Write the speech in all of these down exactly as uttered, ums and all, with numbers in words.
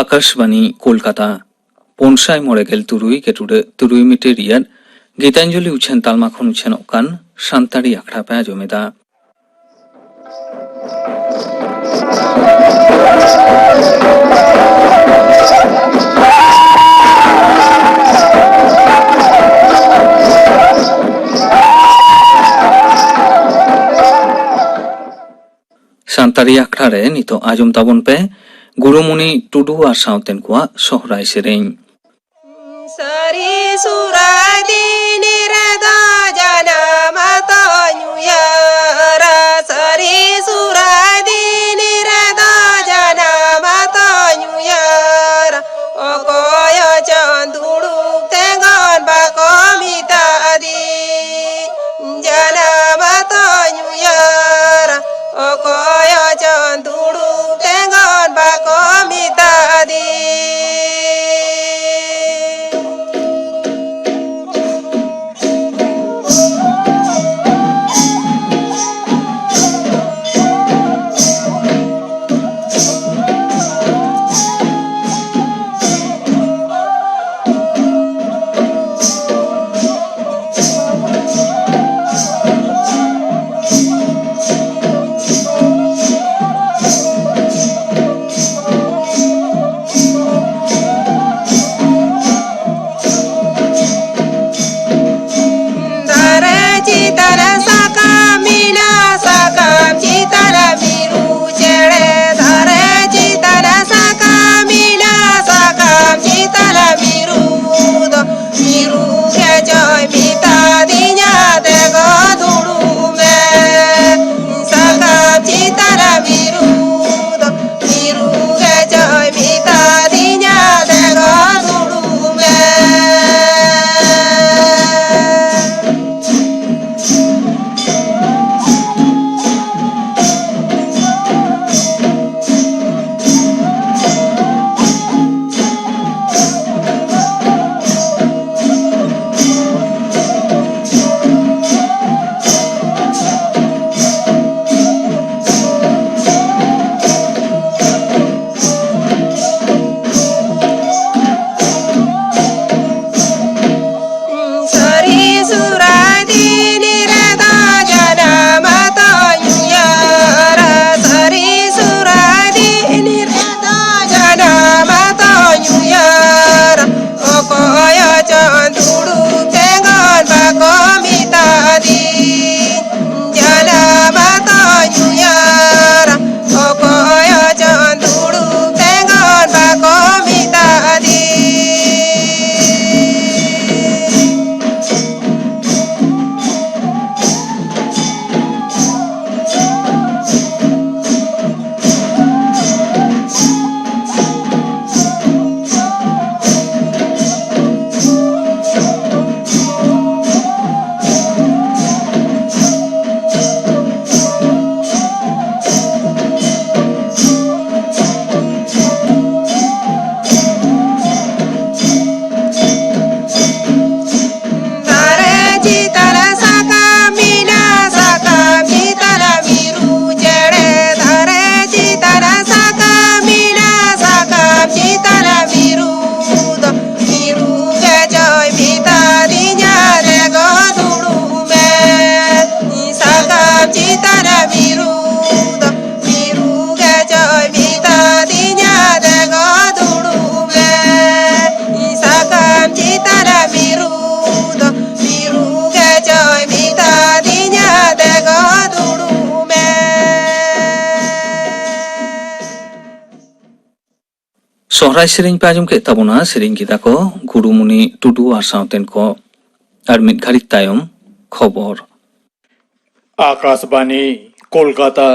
ᱟᱠᱟᱥᱵᱟᱱᱤ ᱠᱳᱞᱠᱟᱛᱟ, ᱯᱩᱱ ᱥᱟᱭ ᱢᱚᱬᱮ ᱜᱮᱞ ᱛᱩᱨᱩᱭ ᱜᱮᱴᱩᱰᱟᱹ ᱛᱩᱨᱩᱭ ᱢᱤᱴᱟᱨ ᱨᱮᱭᱟᱜ ᱜᱤᱛᱟᱧᱡᱚᱞᱤ ᱩᱪᱷᱟᱹᱱ ᱛᱟᱞᱢᱟ ᱠᱷᱚᱱ ᱩᱪᱷᱟᱹᱱᱚᱜ ᱠᱟᱱ ᱥᱟᱱᱛᱟᱲᱤ ᱟᱠᱷᱲᱟ ᱯᱮ ᱟᱸᱡᱚᱢ ᱮᱫᱟ᱾ ᱥᱟᱱᱛᱟᱲᱤ ᱟᱠᱷᱲᱟ ᱨᱮ ᱱᱤᱛᱚᱜ ᱟᱸᱡᱚᱢ ᱛᱟᱵᱚᱱ ᱯᱮ ᱜᱩᱨᱩᱢᱩᱱᱤ ᱴᱩᱰᱩ ᱟᱨ ᱥᱟᱶᱛᱮᱱ ᱠᱚᱣᱟᱜ ᱥᱚᱦᱨᱟᱭ ᱥᱮᱨᱮᱧ᱾ ᱥᱟᱹᱨᱤ ᱥᱩᱨᱟᱭ ᱫᱤᱱ ᱨᱮᱫᱚ ᱡᱟᱱᱟᱢ ᱟᱛᱚᱧ ᱩᱭᱦᱟᱹᱨᱟ, ᱥᱟᱹᱨᱤ ᱥᱩᱨᱟᱭ ᱫᱤᱱ ᱨᱮᱫᱚ ᱡᱟᱱᱟᱢ ᱟᱛᱚᱧ ᱩᱭᱦᱟᱹᱨᱟ, ᱚᱠᱚᱭ ᱦᱚᱪᱚᱱ ᱫᱩᱲᱩᱵ ᱛᱮᱸᱜᱚᱱ ᱵᱟᱠᱚ ᱢᱮᱛᱟᱫᱤᱧ, ᱡᱟᱱᱟᱢ ᱟᱛᱚᱧ ᱩᱭᱦᱟᱹᱨᱟ, ᱚᱠᱚᱭ ᱦᱚᱪᱚᱱ ᱫᱩᱲᱩᱵ ᱛᱮᱸᱜᱚᱱ ᱵᱟᱠᱚ ᱢᱮᱛᱟᱫᱤᱧ᱾ ᱥᱚᱦᱨᱟᱭ ᱥᱮᱨᱮᱧ ᱯᱮ ᱟᱸᱡᱚᱢ ᱠᱮᱫ ᱛᱟᱵᱚᱱᱟ᱾ ᱥᱮᱨᱮᱧ ᱠᱮᱫᱟ ᱠᱚ ᱜᱩᱨᱩᱢᱩᱱᱤ ᱴᱩᱰᱩ ᱟᱨ ᱥᱟᱶᱛᱮᱱ ᱠᱚ᱾ ᱟᱨ ᱢᱤᱫ ᱜᱷᱟᱹᱲᱤᱡ ᱛᱟᱭᱚᱢ ᱠᱷᱚᱵᱚᱨ᱾ ᱟᱠᱟᱥᱵᱟᱱᱤ, ᱠᱳᱞᱠᱟᱛᱟ᱾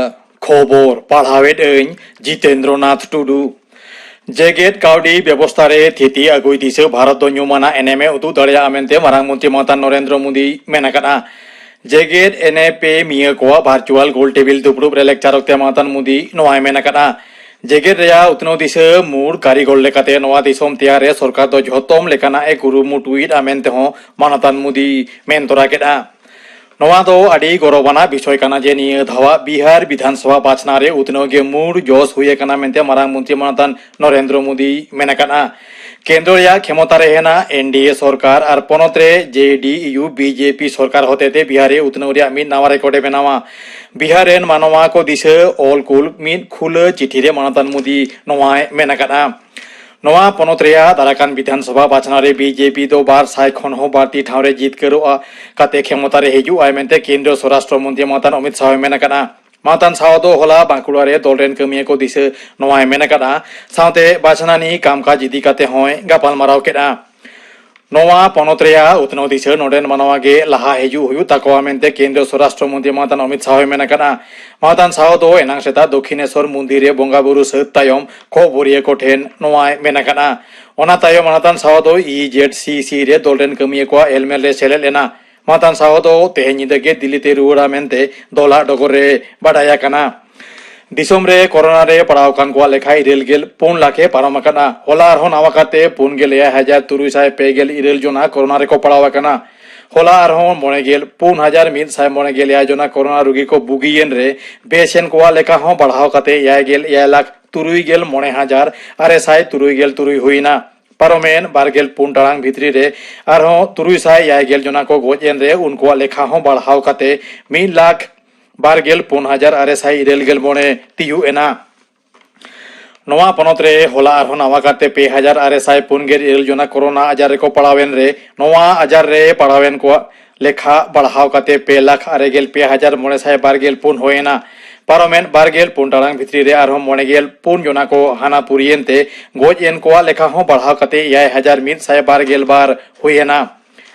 ᱠᱷᱚᱵᱚᱨ ᱯᱟᱲᱦᱟᱣᱮᱫ ᱟᱹᱧ ᱡᱤᱛᱮᱱᱫᱨᱚᱱᱟᱛᱷ ᱴᱩᱰᱩ᱾ ᱡᱮᱜᱮᱛ ᱠᱟᱹᱣᱰᱤ ᱵᱮᱵᱚᱥᱛᱷᱟ ᱨᱮ ᱛᱷᱤᱛᱤ ᱟᱹᱜᱩᱭ ᱫᱤᱥᱟᱹ ᱵᱷᱟᱨᱚᱛ ᱫᱚ ᱧᱩᱢᱟᱱᱟᱜ ᱮᱱᱮᱢᱮ ᱩᱫᱩᱜ ᱫᱟᱲᱮᱭᱟᱜᱼᱟ ᱢᱮᱱᱛᱮ ᱢᱟᱨᱟᱝ ᱢᱚᱱᱛᱨᱤ ᱢᱟᱱᱚᱛᱟᱱ ᱱᱚᱨᱮᱱᱫᱨᱚ ᱢᱳᱫᱤ ᱢᱮᱱ ᱟᱠᱟᱫᱼᱟ᱾ ᱡᱮᱜᱮᱛ ᱮᱱᱮᱯᱮ ᱢᱤᱭᱟᱹ ᱠᱚᱣᱟᱜ ᱵᱷᱟᱨᱪᱩᱣᱟᱞ ᱜᱳᱞ ᱴᱮᱵᱤᱞ ᱫᱩᱯᱲᱩᱵ ᱨᱮ ᱞᱮᱠᱪᱟᱨ ᱚᱠᱛᱮ ᱢᱟᱱᱚᱛᱟᱱ ᱢᱳᱫᱤ ᱱᱚᱣᱟᱭ ᱢᱮᱱ ᱟᱠᱟᱫᱼᱟ᱾ ᱡᱮᱜᱮᱛ ᱨᱮᱭᱟᱜ ᱩᱛᱱᱟᱹᱣ ᱫᱤᱥᱟᱹ ᱢᱩᱲ ᱠᱟᱹᱨᱤᱜᱚᱞ ᱞᱮᱠᱟᱛᱮ ᱱᱚᱣᱟ ᱫᱤᱥᱚᱢ ᱛᱮᱭᱟᱨ ᱨᱮ ᱥᱚᱨᱠᱟᱨ ᱫᱚ ᱡᱷᱚᱛᱚᱢ ᱞᱮᱠᱟᱱᱟᱜ ᱮ ᱠᱩᱨᱩᱢᱩᱴᱩᱭᱮᱫᱼᱟ ᱢᱮᱱᱛᱮ ᱦᱚᱸ ᱢᱟᱱᱚᱛᱟᱱ ᱢᱳᱫᱤ ᱢᱮᱱ ᱛᱚᱨᱟ ᱠᱮᱫᱼᱟ᱾ ᱱᱚᱣᱟ ᱫᱚ ᱟᱹᱰᱤ ᱜᱚᱨᱚᱵᱟᱱᱟᱜ ᱵᱤᱥᱚᱭ ᱠᱟᱱᱟ ᱡᱮ ᱱᱤᱭᱟᱹ ᱫᱷᱟᱣᱟᱜ ᱵᱤᱦᱟᱨ ᱵᱤᱫᱷᱟᱱ ᱥᱚᱵᱷᱟ ᱵᱟᱪᱷᱱᱟᱣ ᱨᱮ ᱩᱛᱱᱟᱹᱣ ᱜᱮ ᱢᱩᱲ ᱡᱚᱥ ᱦᱩᱭ ᱟᱠᱟᱱᱟ ᱢᱮᱱᱛᱮ ᱢᱟᱨᱟᱝ ᱢᱚᱱᱛᱨᱤ ᱢᱟᱱᱚᱛᱟᱱ ᱱᱚᱨᱮᱱᱫᱨᱚ ᱢᱳᱫᱤ ᱢᱮᱱ ᱟᱠᱟᱫᱼᱟ᱾ ᱠᱮᱱᱫᱨᱚ ᱨᱮᱭᱟᱜ ᱠᱷᱮᱢᱚᱛᱟ ᱨᱮ ᱦᱮᱱᱟᱜ ᱮᱱ ᱰᱤ ᱮ ᱥᱚᱨᱠᱟᱨ ᱟᱨ ᱯᱚᱱᱚᱛ ᱨᱮ ᱡᱮ ᱰᱤ ᱭᱩ ᱵᱤ ᱡᱮ ᱯᱤ ᱥᱚᱨᱠᱟᱨ ᱦᱚᱛᱮᱛᱮ ᱵᱤᱦᱟᱨ ᱨᱮ ᱩᱛᱱᱟᱹᱣ ᱨᱮᱭᱟᱜ ᱢᱤᱫ ᱱᱟᱣᱟ ᱨᱮᱠᱚᱨᱰ ᱮ ᱵᱮᱱᱟᱣᱟ᱾ ᱵᱤᱦᱟᱨ ᱨᱮᱱ ᱢᱟᱱᱣᱟ ᱠᱚ ᱫᱤᱥᱟᱹ ᱚᱞ ᱠᱩᱞ ᱢᱤᱫ ᱠᱷᱩᱞᱟᱹ ᱪᱤᱴᱷᱤ ᱨᱮ ᱢᱟᱱᱚᱛᱟᱱ ᱢᱳᱫᱤ ᱱᱚᱣᱟᱭ ᱢᱮᱱ ᱟᱠᱟᱫᱼᱟ᱾ ᱱᱚᱣᱟ ᱯᱚᱱᱚᱛ ᱨᱮᱭᱟᱜ ᱫᱟᱨᱟᱠᱟᱱ ᱵᱤᱫᱷᱟᱱ ᱥᱚᱵᱷᱟ ᱵᱟᱪᱷᱱᱟᱣ ᱨᱮ ᱵᱤ ᱡᱮ ᱯᱤ ᱫᱚ ᱵᱟᱨ ᱥᱟᱭ ᱠᱷᱚᱱ ᱦᱚᱸ ᱵᱟᱹᱲᱛᱤ ᱴᱷᱟᱶ ᱨᱮ ᱡᱤᱛᱠᱟᱹᱨᱚᱜᱼᱟ ᱠᱟᱛᱮ ᱠᱷᱮᱢᱚᱛᱟ ᱨᱮ ᱦᱤᱡᱩᱜᱼᱟᱭ ᱢᱮᱱᱛᱮ ᱠᱮᱱᱫᱨᱤᱭᱚ ᱥᱚᱨᱟᱥᱴᱨᱚ ᱢᱚᱱᱛᱨᱤ ᱢᱟᱱᱚᱛᱟᱱ ᱚᱢᱤᱛ ᱥᱟᱦᱟᱭ ᱢᱮᱱ ᱟᱠᱟᱫᱼᱟ᱾ ᱢᱟᱱᱚᱛᱟᱱ ᱥᱟᱦᱚ ᱫᱚ ᱦᱚᱞᱟ ᱵᱟᱸᱠᱩᱲᱟ ᱨᱮ ᱫᱚᱞ ᱨᱮᱱ ᱠᱟᱹᱢᱤᱭᱟᱹ ᱠᱚ ᱫᱤᱥᱟᱹ ᱱᱚᱣᱟᱭ ᱢᱮᱱ ᱟᱠᱟᱫᱼᱟ᱾ ᱥᱟᱶᱛᱮ ᱵᱟᱪᱷᱱᱟᱱᱤ ᱠᱟᱢᱠᱟᱡᱽ ᱤᱫᱤ ᱠᱟᱛᱮ ᱦᱚᱸᱭ ᱜᱟᱯᱟᱞ ᱢᱟᱨᱟᱣ ᱠᱮᱫᱼᱟ᱾ ᱱᱚᱣᱟ ᱯᱚᱱᱚᱛ ᱨᱮᱭᱟᱜ ᱩᱛᱱᱟᱹᱣ ᱫᱤᱥᱟᱹ ᱱᱚᱰᱮᱱ ᱢᱟᱱᱣᱟ ᱜᱮ ᱞᱟᱦᱟ ᱦᱤᱡᱩᱜ ᱦᱩᱭᱩᱜ ᱛᱟᱠᱚᱣᱟ ᱢᱮᱱᱛᱮ ᱠᱮᱱᱫᱨᱤᱭᱚ ᱥᱚᱨᱟᱥᱴᱨᱚ ᱢᱚᱱᱛᱨᱤ ᱢᱟᱱᱚᱛᱟᱱ ᱚᱢᱤᱛ ᱥᱟᱦᱚᱭ ᱢᱮᱱ ᱟᱠᱟᱫᱼᱟ᱾ ᱢᱟᱱᱚᱛᱟᱱ ᱥᱟᱦᱚ ᱫᱚ ᱮᱱᱟᱝ ᱥᱮᱛᱟᱜ ᱫᱚᱠᱷᱤᱱᱮᱥᱚᱨ ᱢᱚᱱᱫᱤᱨ ᱨᱮ ᱵᱚᱸᱜᱟ ᱵᱩᱨᱩ ᱥᱟᱹᱛ ᱛᱟᱭᱚᱢ ᱠᱷᱚᱵᱚᱨᱤᱭᱟᱹ ᱠᱚ ᱴᱷᱮᱱ ᱱᱚᱣᱟᱭ ᱢᱮᱱ ᱟᱠᱟᱫᱼᱟ᱾ ᱚᱱᱟ ᱛᱟᱭᱚᱢ ᱢᱟᱱᱚᱛᱟᱱ ᱥᱟᱦᱚ ᱫᱚ ᱤ ᱡᱮᱰ ᱥᱤ ᱥᱤ ᱨᱮ ᱫᱚᱞ ᱨᱮᱱ ᱠᱟᱹᱢᱤᱭᱟᱹ ᱠᱚᱣᱟᱜ ᱦᱮᱞᱢᱮᱞ ᱨᱮ ᱥᱮᱞᱮᱫ ᱞᱮᱱᱟ᱾ ᱢᱟᱱᱚᱛᱟᱱ ᱥᱟᱦᱚ ᱫᱚ ᱛᱮᱦᱮᱧ ᱧᱤᱫᱟᱹ ᱜᱮ ᱫᱤᱞᱞᱤ ᱛᱮ ᱨᱩᱣᱟᱹᱲᱟ ᱢᱮᱱᱛᱮ ᱫᱚᱞᱟᱜ ᱰᱚᱜᱚᱨ ᱨᱮ ᱵᱟᱰᱟᱭ ᱟᱠᱟᱱᱟ᱾ ᱫᱤᱥᱚᱢ ᱨᱮ ᱠᱳᱨᱳᱱᱟ ᱨᱮ ᱯᱟᱲᱟᱣ ᱟᱠᱟᱱ ᱠᱚᱣᱟᱜ ᱞᱮᱠᱷᱟ ᱤᱨᱟᱹᱞ ᱜᱮᱞ ᱯᱩᱱ ᱞᱟᱠᱷ ᱮ ᱯᱟᱨᱚᱢ ᱟᱠᱟᱫᱼᱟ᱾ ᱦᱚᱞᱟ ᱟᱨᱦᱚᱸ ᱱᱟᱣᱟ ᱠᱟᱛᱮ ᱯᱩᱱ ᱜᱮᱞ ᱮᱭᱟᱭ ᱦᱟᱡᱟᱨ ᱛᱩᱨᱩᱭ ᱥᱟᱭ ᱯᱮ ᱜᱮᱞ ᱤᱨᱟᱹᱞ ᱡᱚᱱᱟ ᱠᱳᱨᱳᱱᱟ ᱨᱮᱠᱚ ᱯᱟᱲᱟᱣ ᱟᱠᱟᱱᱟ᱾ ᱦᱚᱞᱟ ᱟᱨᱦᱚᱸ ᱢᱚᱬᱮ ᱜᱮᱞ ᱯᱩᱱ ᱦᱟᱡᱟᱨ ᱢᱤᱫ ᱥᱟᱭ ᱢᱚᱬᱮ ᱜᱮᱞ ᱮᱭᱟᱭ ᱡᱚᱱᱟ ᱠᱳᱨᱳᱱᱟ ᱨᱩᱜᱤ ᱠᱚ ᱵᱩᱜᱤᱭᱮᱱ ᱨᱮ ᱵᱮᱥ ᱮᱱ ᱠᱚᱣᱟᱜ ᱞᱮᱠᱷᱟ ᱦᱚᱸ ᱵᱟᱲᱦᱟᱣ ᱠᱟᱛᱮ ᱮᱭᱟᱭ ᱜᱮᱞ ᱮᱭᱟᱭ ᱞᱟᱠᱷ ᱛᱩᱨᱩᱭ ᱜᱮᱞ ᱢᱚᱬᱮ ᱦᱟᱡᱟᱨ ᱟᱨᱮ ᱥᱟᱭ ᱛᱩᱨᱩᱭ ᱜᱮᱞ ᱛᱩᱨᱩᱭ ᱦᱩᱭᱮᱱᱟ᱾ ᱯᱟᱨᱚᱢᱮᱱ ᱵᱟᱨ ᱜᱮᱞ ᱯᱩᱱ ᱴᱟᱲᱟᱝ ᱵᱷᱤᱛᱨᱤ ᱨᱮ ᱟᱨᱦᱚᱸ ᱛᱩᱨᱩᱭ ᱥᱟᱭ ᱮᱭᱟᱭ ᱜᱮᱞ ᱡᱚᱱᱟ ᱠᱚ ᱜᱚᱡ ᱮᱱ ᱨᱮ ᱩᱱᱠᱩᱣᱟᱜ ᱞᱮᱠᱷᱟ ᱦᱚᱸ ᱵᱟᱲᱦᱟᱣ ᱠᱟᱛᱮ ᱢᱤᱫ ᱞᱟᱠᱷ ᱵᱟᱨ ᱜᱮᱞ ᱯᱩᱱ ᱦᱟᱡᱟᱨ ᱟᱨᱮ ᱥᱟᱭ ᱤᱨᱟᱹᱞ ᱜᱮᱞ ᱢᱚᱬᱮ ᱛᱤᱭᱩᱜ ᱮᱱᱟ᱾ ᱱᱚᱣᱟ ᱯᱚᱱᱚᱛ ᱨᱮ ᱦᱚᱞᱟ ᱟᱨᱦᱚᱸ ᱱᱟᱣᱟ ᱠᱟᱨᱛᱮ ᱯᱮ ᱦᱟᱡᱟᱨ ᱟᱨᱮ ᱥᱟᱭ ᱯᱩᱱ ᱜᱮᱞ ᱤᱨᱟᱹᱞ ᱡᱚᱱᱟ ᱠᱳᱨᱳᱱᱟ ᱟᱡᱟᱨ ᱨᱮᱠᱚ ᱯᱟᱲᱟᱣᱮᱱ ᱨᱮ ᱱᱚᱣᱟ ᱟᱡᱟᱨ ᱨᱮ ᱯᱟᱲᱟᱣᱮᱱ ᱠᱚᱣᱟᱜ ᱞᱮᱠᱷᱟ ᱵᱟᱲᱦᱟᱣ ᱠᱟᱛᱮ ᱯᱮ ᱞᱟᱠᱷ ᱟᱨᱮ ᱜᱮᱞ ᱯᱮ ᱦᱟᱡᱟᱨ ᱢᱚᱬᱮ ᱥᱟᱭ ᱵᱟᱨ ᱜᱮᱞ ᱯᱩᱱ ᱦᱩᱭᱮᱱᱟ᱾ ᱯᱟᱨᱚᱢᱮᱱ ᱵᱟᱨ ᱜᱮᱞ ᱯᱩᱱ ᱴᱟᱲᱟᱝ ᱵᱷᱤᱛᱨᱤ ᱨᱮ ᱟᱨᱦᱚᱸ ᱢᱚᱬᱮ ᱜᱮᱞ ᱯᱩᱱ ᱡᱚᱱᱟ ᱠᱚ ᱦᱟᱱᱟ ᱯᱩᱨᱤᱭᱮᱱ ᱛᱮ ᱜᱚᱡ ᱮᱱ ᱠᱚᱣᱟᱜ ᱞᱮᱠᱷᱟ ᱦᱚᱸ ᱵᱟᱲᱦᱟᱣ ᱠᱟᱛᱮ ᱮᱭᱟᱭ ᱦᱟᱡᱟᱨ ᱢᱤᱫ ᱥᱟᱭ ᱵᱟᱨ ᱜᱮᱞ ᱵᱟᱨ ᱦᱩᱭ ᱮᱱᱟ᱾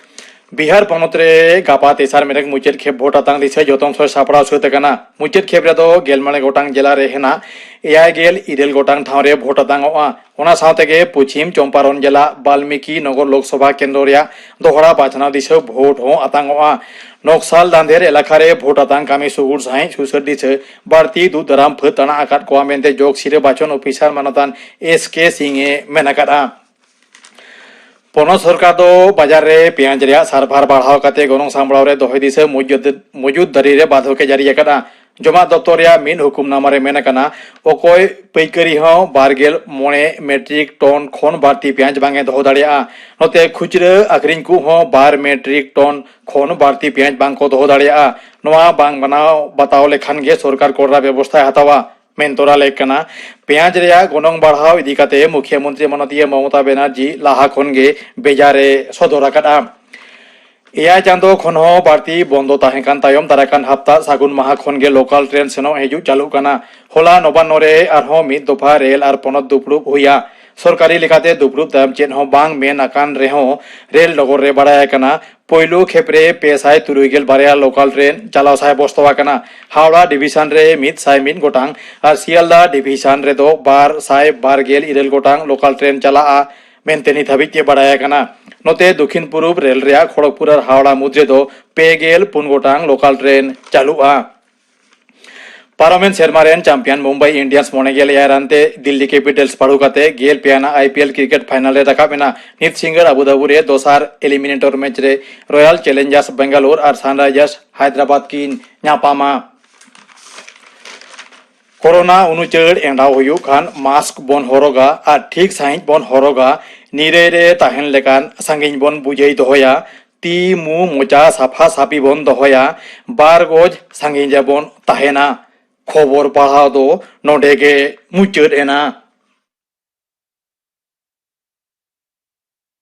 ᱵᱤᱦᱟᱨ ᱯᱚᱱᱚᱛ ᱨᱮ ᱜᱟᱯᱟ ᱛᱮᱥᱟᱨ ᱢᱮᱨᱮᱠ ᱢᱩᱪᱟᱹᱫ ᱠᱷᱮᱯ ᱵᱷᱳᱴ ᱟᱛᱟᱝ ᱫᱤᱥᱟᱹ ᱡᱚᱛᱚᱱ ᱥᱚᱭ ᱥᱟᱯᱲᱟᱣ ᱥᱟᱹᱛ ᱟᱠᱟᱱᱟ᱾ ᱢᱩᱪᱟᱹᱫ ᱠᱷᱮᱯ ᱨᱮᱫᱚ ᱜᱮᱞ ᱢᱚᱬᱮ ᱜᱚᱴᱟᱝ ᱡᱮᱞᱟ ᱨᱮ ᱦᱮᱱᱟᱜ ᱮᱭᱟᱭ ᱜᱮᱞ ᱤᱨᱟᱹᱞ ᱜᱚᱴᱟᱝ ᱴᱷᱟᱶ ᱨᱮ ᱵᱷᱳᱴ ᱟᱛᱟᱝᱚᱜᱼᱟ᱾ ᱚᱱᱟ ᱥᱟᱶᱛᱮ ᱜᱮ ᱯᱚᱪᱷᱤᱢ ᱪᱚᱢᱯᱟᱨᱚᱱ ᱡᱮᱞᱟ ᱵᱟᱞᱢᱤᱠᱤ ᱱᱚᱜᱚᱨ ᱞᱳᱠᱥᱚᱵᱷᱟ ᱠᱮᱱᱫᱨᱚ ᱨᱮᱭᱟᱜ ᱫᱚᱦᱲᱟ ᱵᱟᱪᱷᱱᱟᱣ ᱫᱤᱥᱟᱹ ᱵᱷᱳᱴ ᱦᱚᱸ ᱟᱛᱟᱝᱚᱜᱼᱟ᱾ ᱱᱚᱠᱥᱟᱞ ᱫᱟᱱᱫᱷᱮᱨ ᱮᱞᱟᱠᱟ ᱨᱮ ᱵᱷᱳᱴ ᱟᱛᱟᱝ ᱠᱟᱹᱢᱤ ᱥᱩᱜᱩᱲ ᱥᱟᱹᱦᱤᱡ ᱥᱩᱥᱟᱹᱨ ᱫᱤᱥᱟᱹ ᱵᱟᱹᱲᱛᱤ ᱫᱩᱜ ᱫᱟᱨᱟᱢ ᱯᱷᱟᱹᱫ ᱟᱱᱟᱜ ᱟᱠᱟᱫ ᱠᱚᱣᱟ ᱢᱮᱱᱛᱮ ᱡᱳᱜᱽ ᱥᱤᱨᱟᱹ ᱵᱟᱪᱷᱚᱱ ᱚᱯᱷᱤᱥᱟᱨ ᱢᱟᱱᱚᱛᱟᱱ ᱮᱥ ᱠᱮ ᱥᱤᱝ ᱮ ᱢᱮᱱ ᱟᱠᱟᱫᱼᱟ᱾ ᱯᱚᱱᱚᱛ ᱥᱚᱨᱠᱟᱨ ᱫᱚ ᱵᱟᱡᱟᱨ ᱨᱮ ᱯᱮᱸᱭᱟᱡᱽ ᱨᱮᱭᱟᱜ ᱥᱟᱨᱵᱷᱟᱨ ᱵᱟᱲᱦᱟᱣ ᱠᱟᱛᱮ ᱜᱚᱱᱚᱝ ᱥᱟᱢᱵᱲᱟᱣ ᱨᱮ ᱫᱚᱦᱚᱭ ᱫᱤᱥᱟᱹ ᱢᱚᱡᱩᱫ, ᱢᱚᱡᱩᱫ ᱫᱟᱹᱨᱤ ᱨᱮ ᱵᱟᱫᱷᱚᱠ ᱮ ᱡᱟᱹᱨᱤ ᱟᱠᱟᱫᱼᱟ᱾ ᱡᱚᱢᱟᱜ ᱫᱚᱯᱛᱚᱨ ᱨᱮᱭᱟᱜ ᱢᱤᱫ ᱦᱩᱠᱩᱢᱱᱟᱢᱟ ᱨᱮ ᱢᱮᱱ ᱟᱠᱟᱱᱟ, ᱚᱠᱚᱭ ᱯᱟᱹᱭᱠᱟᱹᱨᱤ ᱦᱚᱸ ᱵᱟᱨ ᱜᱮᱞ ᱢᱚᱬᱮ ᱢᱮᱴᱨᱤᱠ ᱴᱚᱱ ᱠᱷᱚᱱ ᱵᱟᱹᱲᱛᱤ ᱯᱮᱸᱭᱟᱡᱽ ᱵᱟᱝ ᱮ ᱫᱚᱦᱚ ᱫᱟᱲᱮᱭᱟᱜᱼᱟ᱾ ᱱᱚᱛᱮ ᱠᱷᱩᱪᱨᱟᱹ ᱟᱠᱷᱨᱤᱧ ᱠᱚ ᱦᱚᱸ ᱵᱟᱨ ᱢᱮᱴᱨᱤᱠ ᱴᱚᱱ ᱠᱷᱚᱱ ᱵᱟᱹᱲᱛᱤ ᱯᱮᱸᱭᱟᱡᱽ ᱵᱟᱝ ᱠᱚ ᱫᱚᱦᱚ ᱫᱟᱲᱮᱭᱟᱜᱼᱟ᱾ ᱱᱚᱣᱟ ᱵᱟᱝ ᱢᱟᱱᱟᱣ ᱵᱟᱛᱟᱣ ᱞᱮᱠᱷᱟᱱ ᱜᱮ ᱥᱚᱨᱠᱟᱨ ᱠᱚᱲᱟ ᱵᱮᱵᱚᱥᱛᱷᱟᱭ ᱦᱟᱛᱟᱣᱟ ᱢᱮᱱ ᱛᱚᱨᱟ ᱞᱮᱠ ᱠᱟᱱᱟ᱾ ᱯᱮᱸᱭᱟᱡᱽ ᱨᱮᱭᱟᱜ ᱜᱚᱱᱚᱝ ᱵᱟᱲᱦᱟᱣ ᱤᱫᱤ ᱠᱟᱛᱮ ᱢᱩᱠᱷᱭᱟᱹ ᱢᱚᱱᱛᱨᱤ ᱢᱟᱱᱚᱛᱤᱭᱟᱹ ᱢᱚᱢᱚᱛᱟ ᱵᱮᱱᱟᱨᱡᱤ ᱞᱟᱦᱟ ᱠᱷᱚᱱ ᱜᱮ ᱵᱮᱡᱟᱨ ᱮ ᱥᱚᱫᱚᱨ ᱟᱠᱟᱫᱼᱟ᱾ ᱮᱭᱟᱭ ᱪᱟᱸᱫᱚ ᱠᱷᱚᱱ ᱦᱚᱸ ᱵᱟᱹᱲᱛᱤ ᱵᱚᱱᱫᱚ ᱛᱟᱦᱮᱸ ᱠᱟᱱ ᱛᱟᱭᱚᱢ ᱫᱟᱨᱟᱭ ᱠᱟᱱ ᱦᱟᱯᱛᱟ ᱥᱟᱹᱜᱩᱱ ᱢᱟᱦᱟ ᱠᱷᱚᱱ ᱜᱮ ᱞᱳᱠᱟᱞ ᱴᱨᱮᱱ ᱥᱮᱱᱚᱜ ᱦᱤᱡᱩᱜ ᱪᱟᱹᱞᱩᱜ ᱠᱟᱱᱟ᱾ ᱦᱚᱞᱟ ᱱᱚᱵᱟᱱᱱᱚ ᱨᱮ ᱟᱨᱦᱚᱸ ᱢᱤᱫ ᱫᱚᱯᱷᱟ ᱨᱮᱞ ᱟᱨ ᱯᱚᱱᱚᱛ ᱫᱩᱯᱲᱩᱵ ᱦᱩᱭᱟ᱾ ᱥᱚᱨᱠᱟᱨᱤ ᱞᱮᱠᱟᱛᱮ ᱫᱩᱯᱲᱩᱵ ᱛᱟᱭᱚᱢ ᱪᱮᱫ ᱦᱚᱸ ᱵᱟᱝ ᱢᱮᱱ ᱟᱠᱟᱱ ᱨᱮᱦᱚᱸ ᱨᱮᱞ ᱰᱚᱜᱚᱨ ᱨᱮ ᱵᱟᱲᱟᱭ ᱟᱠᱟᱱᱟ, ᱯᱳᱭᱞᱳ ᱠᱷᱮᱯ ᱨᱮ ᱯᱮ ᱥᱟᱭ ᱛᱩᱨᱩᱭ ᱜᱮᱞ ᱵᱟᱨᱭᱟ ᱞᱳᱠᱟᱞ ᱴᱨᱮᱱ ᱪᱟᱞᱟᱣ ᱥᱟᱭ ᱵᱚᱥᱛᱚ ᱟᱠᱟᱱᱟ᱾ ᱦᱟᱣᱲᱟ ᱰᱤᱵᱷᱤᱥᱚᱱ ᱨᱮ ᱢᱤᱫ ᱥᱟᱭ ᱢᱤᱫ ᱜᱚᱴᱟᱝ ᱟᱨ ᱥᱤᱭᱟᱞᱫᱟ ᱰᱤᱵᱷᱤᱥᱚᱱ ᱨᱮᱫᱚ ᱵᱟᱨ ᱥᱟᱭ ᱵᱟᱨ ᱜᱮᱞ ᱤᱨᱟᱹᱞ ᱜᱚᱴᱟᱝ ᱞᱳᱠᱟᱞ ᱴᱨᱮᱱ ᱪᱟᱞᱟᱜᱼᱟ ᱢᱮᱱᱛᱮ ᱱᱤᱛ ᱦᱟᱹᱵᱤᱡ ᱛᱮ ᱵᱟᱲᱟᱭ ᱟᱠᱟᱱᱟ᱾ ᱱᱚᱛᱮ ᱫᱚᱠᱷᱤᱱ ᱯᱩᱨᱩᱵ ᱨᱮᱞ ᱨᱮᱭᱟᱜ ᱠᱷᱚᱲᱚᱜᱽᱯᱩᱨ ᱟᱨ ᱦᱟᱣᱲᱟ ᱢᱩᱫᱽ ᱨᱮᱫᱚ ᱯᱮ ᱜᱮᱞ ᱯᱩᱱ ᱜᱚᱴᱟᱝ ᱞᱳᱠᱟᱞ ᱴᱨᱮᱱ ᱪᱟᱹᱞᱩᱜᱼᱟ᱾ ᱯᱟᱨᱚᱢᱮᱱ ᱥᱮᱨᱢᱟ ᱨᱮᱱ ᱪᱟᱢᱯᱤᱭᱟᱱ ᱢᱩᱢᱵᱟᱭ ᱤᱱᱰᱤᱭᱟᱱᱥ ᱢᱚᱬᱮ ᱜᱮᱞ ᱮᱭᱟᱭ ᱨᱟᱱ ᱛᱮ ᱫᱤᱞᱞᱤ ᱠᱮᱯᱤᱴᱟᱞᱥ ᱯᱟᱹᱰᱩ ᱠᱟᱛᱮ ᱜᱮᱞ ᱯᱮ ᱟᱱᱟᱜ I P L cricket final ᱨᱮ ᱨᱟᱠᱟᱵ ᱮᱱᱟ᱾ ᱱᱤᱛ ᱥᱤᱸᱜᱟᱹᱲ ᱟᱵᱩ ᱫᱷᱟᱵᱤ ᱨᱮ ᱫᱚᱥᱟᱨ ᱮᱞᱤᱢᱤᱱᱮᱴᱚᱨ ᱢᱮᱪ ᱨᱮ ᱨᱚᱭᱟᱞ ᱪᱮᱞᱮᱧᱡᱟᱨᱥ ᱵᱮᱝᱜᱟᱞᱳᱨ ᱟᱨ ᱥᱟᱱᱨᱟᱭᱡᱟᱨᱥ ᱦᱟᱭᱫᱨᱟᱵᱟᱫᱽ ᱠᱤᱱ ᱧᱟᱯᱟᱢᱟ᱾ ᱠᱳᱨᱳᱱᱟ ᱩᱱᱩᱪᱟᱹᱲ ᱮᱸᱰᱟᱣ ᱦᱩᱭᱩᱜ ᱠᱷᱟᱱ ᱢᱟᱥᱠ ᱵᱚᱱ ᱦᱚᱨᱚᱜᱟ ᱟᱨ ᱴᱷᱤᱠ ᱥᱟᱺᱦᱤᱡ ᱵᱚᱱ ᱦᱚᱨᱚᱜᱟ᱾ ᱱᱤᱨᱟᱹᱭ ᱨᱮ ᱛᱟᱦᱮᱱ ᱞᱮᱠᱟᱱ ᱥᱟᱺᱜᱤᱧ ᱵᱚᱱ ᱵᱩᱡᱟᱹᱭ ᱫᱚᱦᱚᱭᱟ᱾ ᱛᱤ ᱢᱩ ᱢᱚᱪᱟ ᱥᱟᱯᱷᱟ ᱥᱟᱯᱷᱤ ᱵᱚᱱ ᱫᱚᱦᱚᱭᱟ᱾ ᱵᱟᱨ ᱜᱚᱡ ᱥᱟᱺᱜᱤᱧ ᱨᱮᱵᱚᱱ ᱛᱟᱦᱮᱱᱟ᱾ ᱠᱷᱚᱵᱚᱨ ᱯᱟᱲᱦᱟᱣ ᱫᱚ ᱱᱚᱰᱮ ᱜᱮ ᱢᱩᱪᱟᱹᱫ ᱮᱱᱟ᱾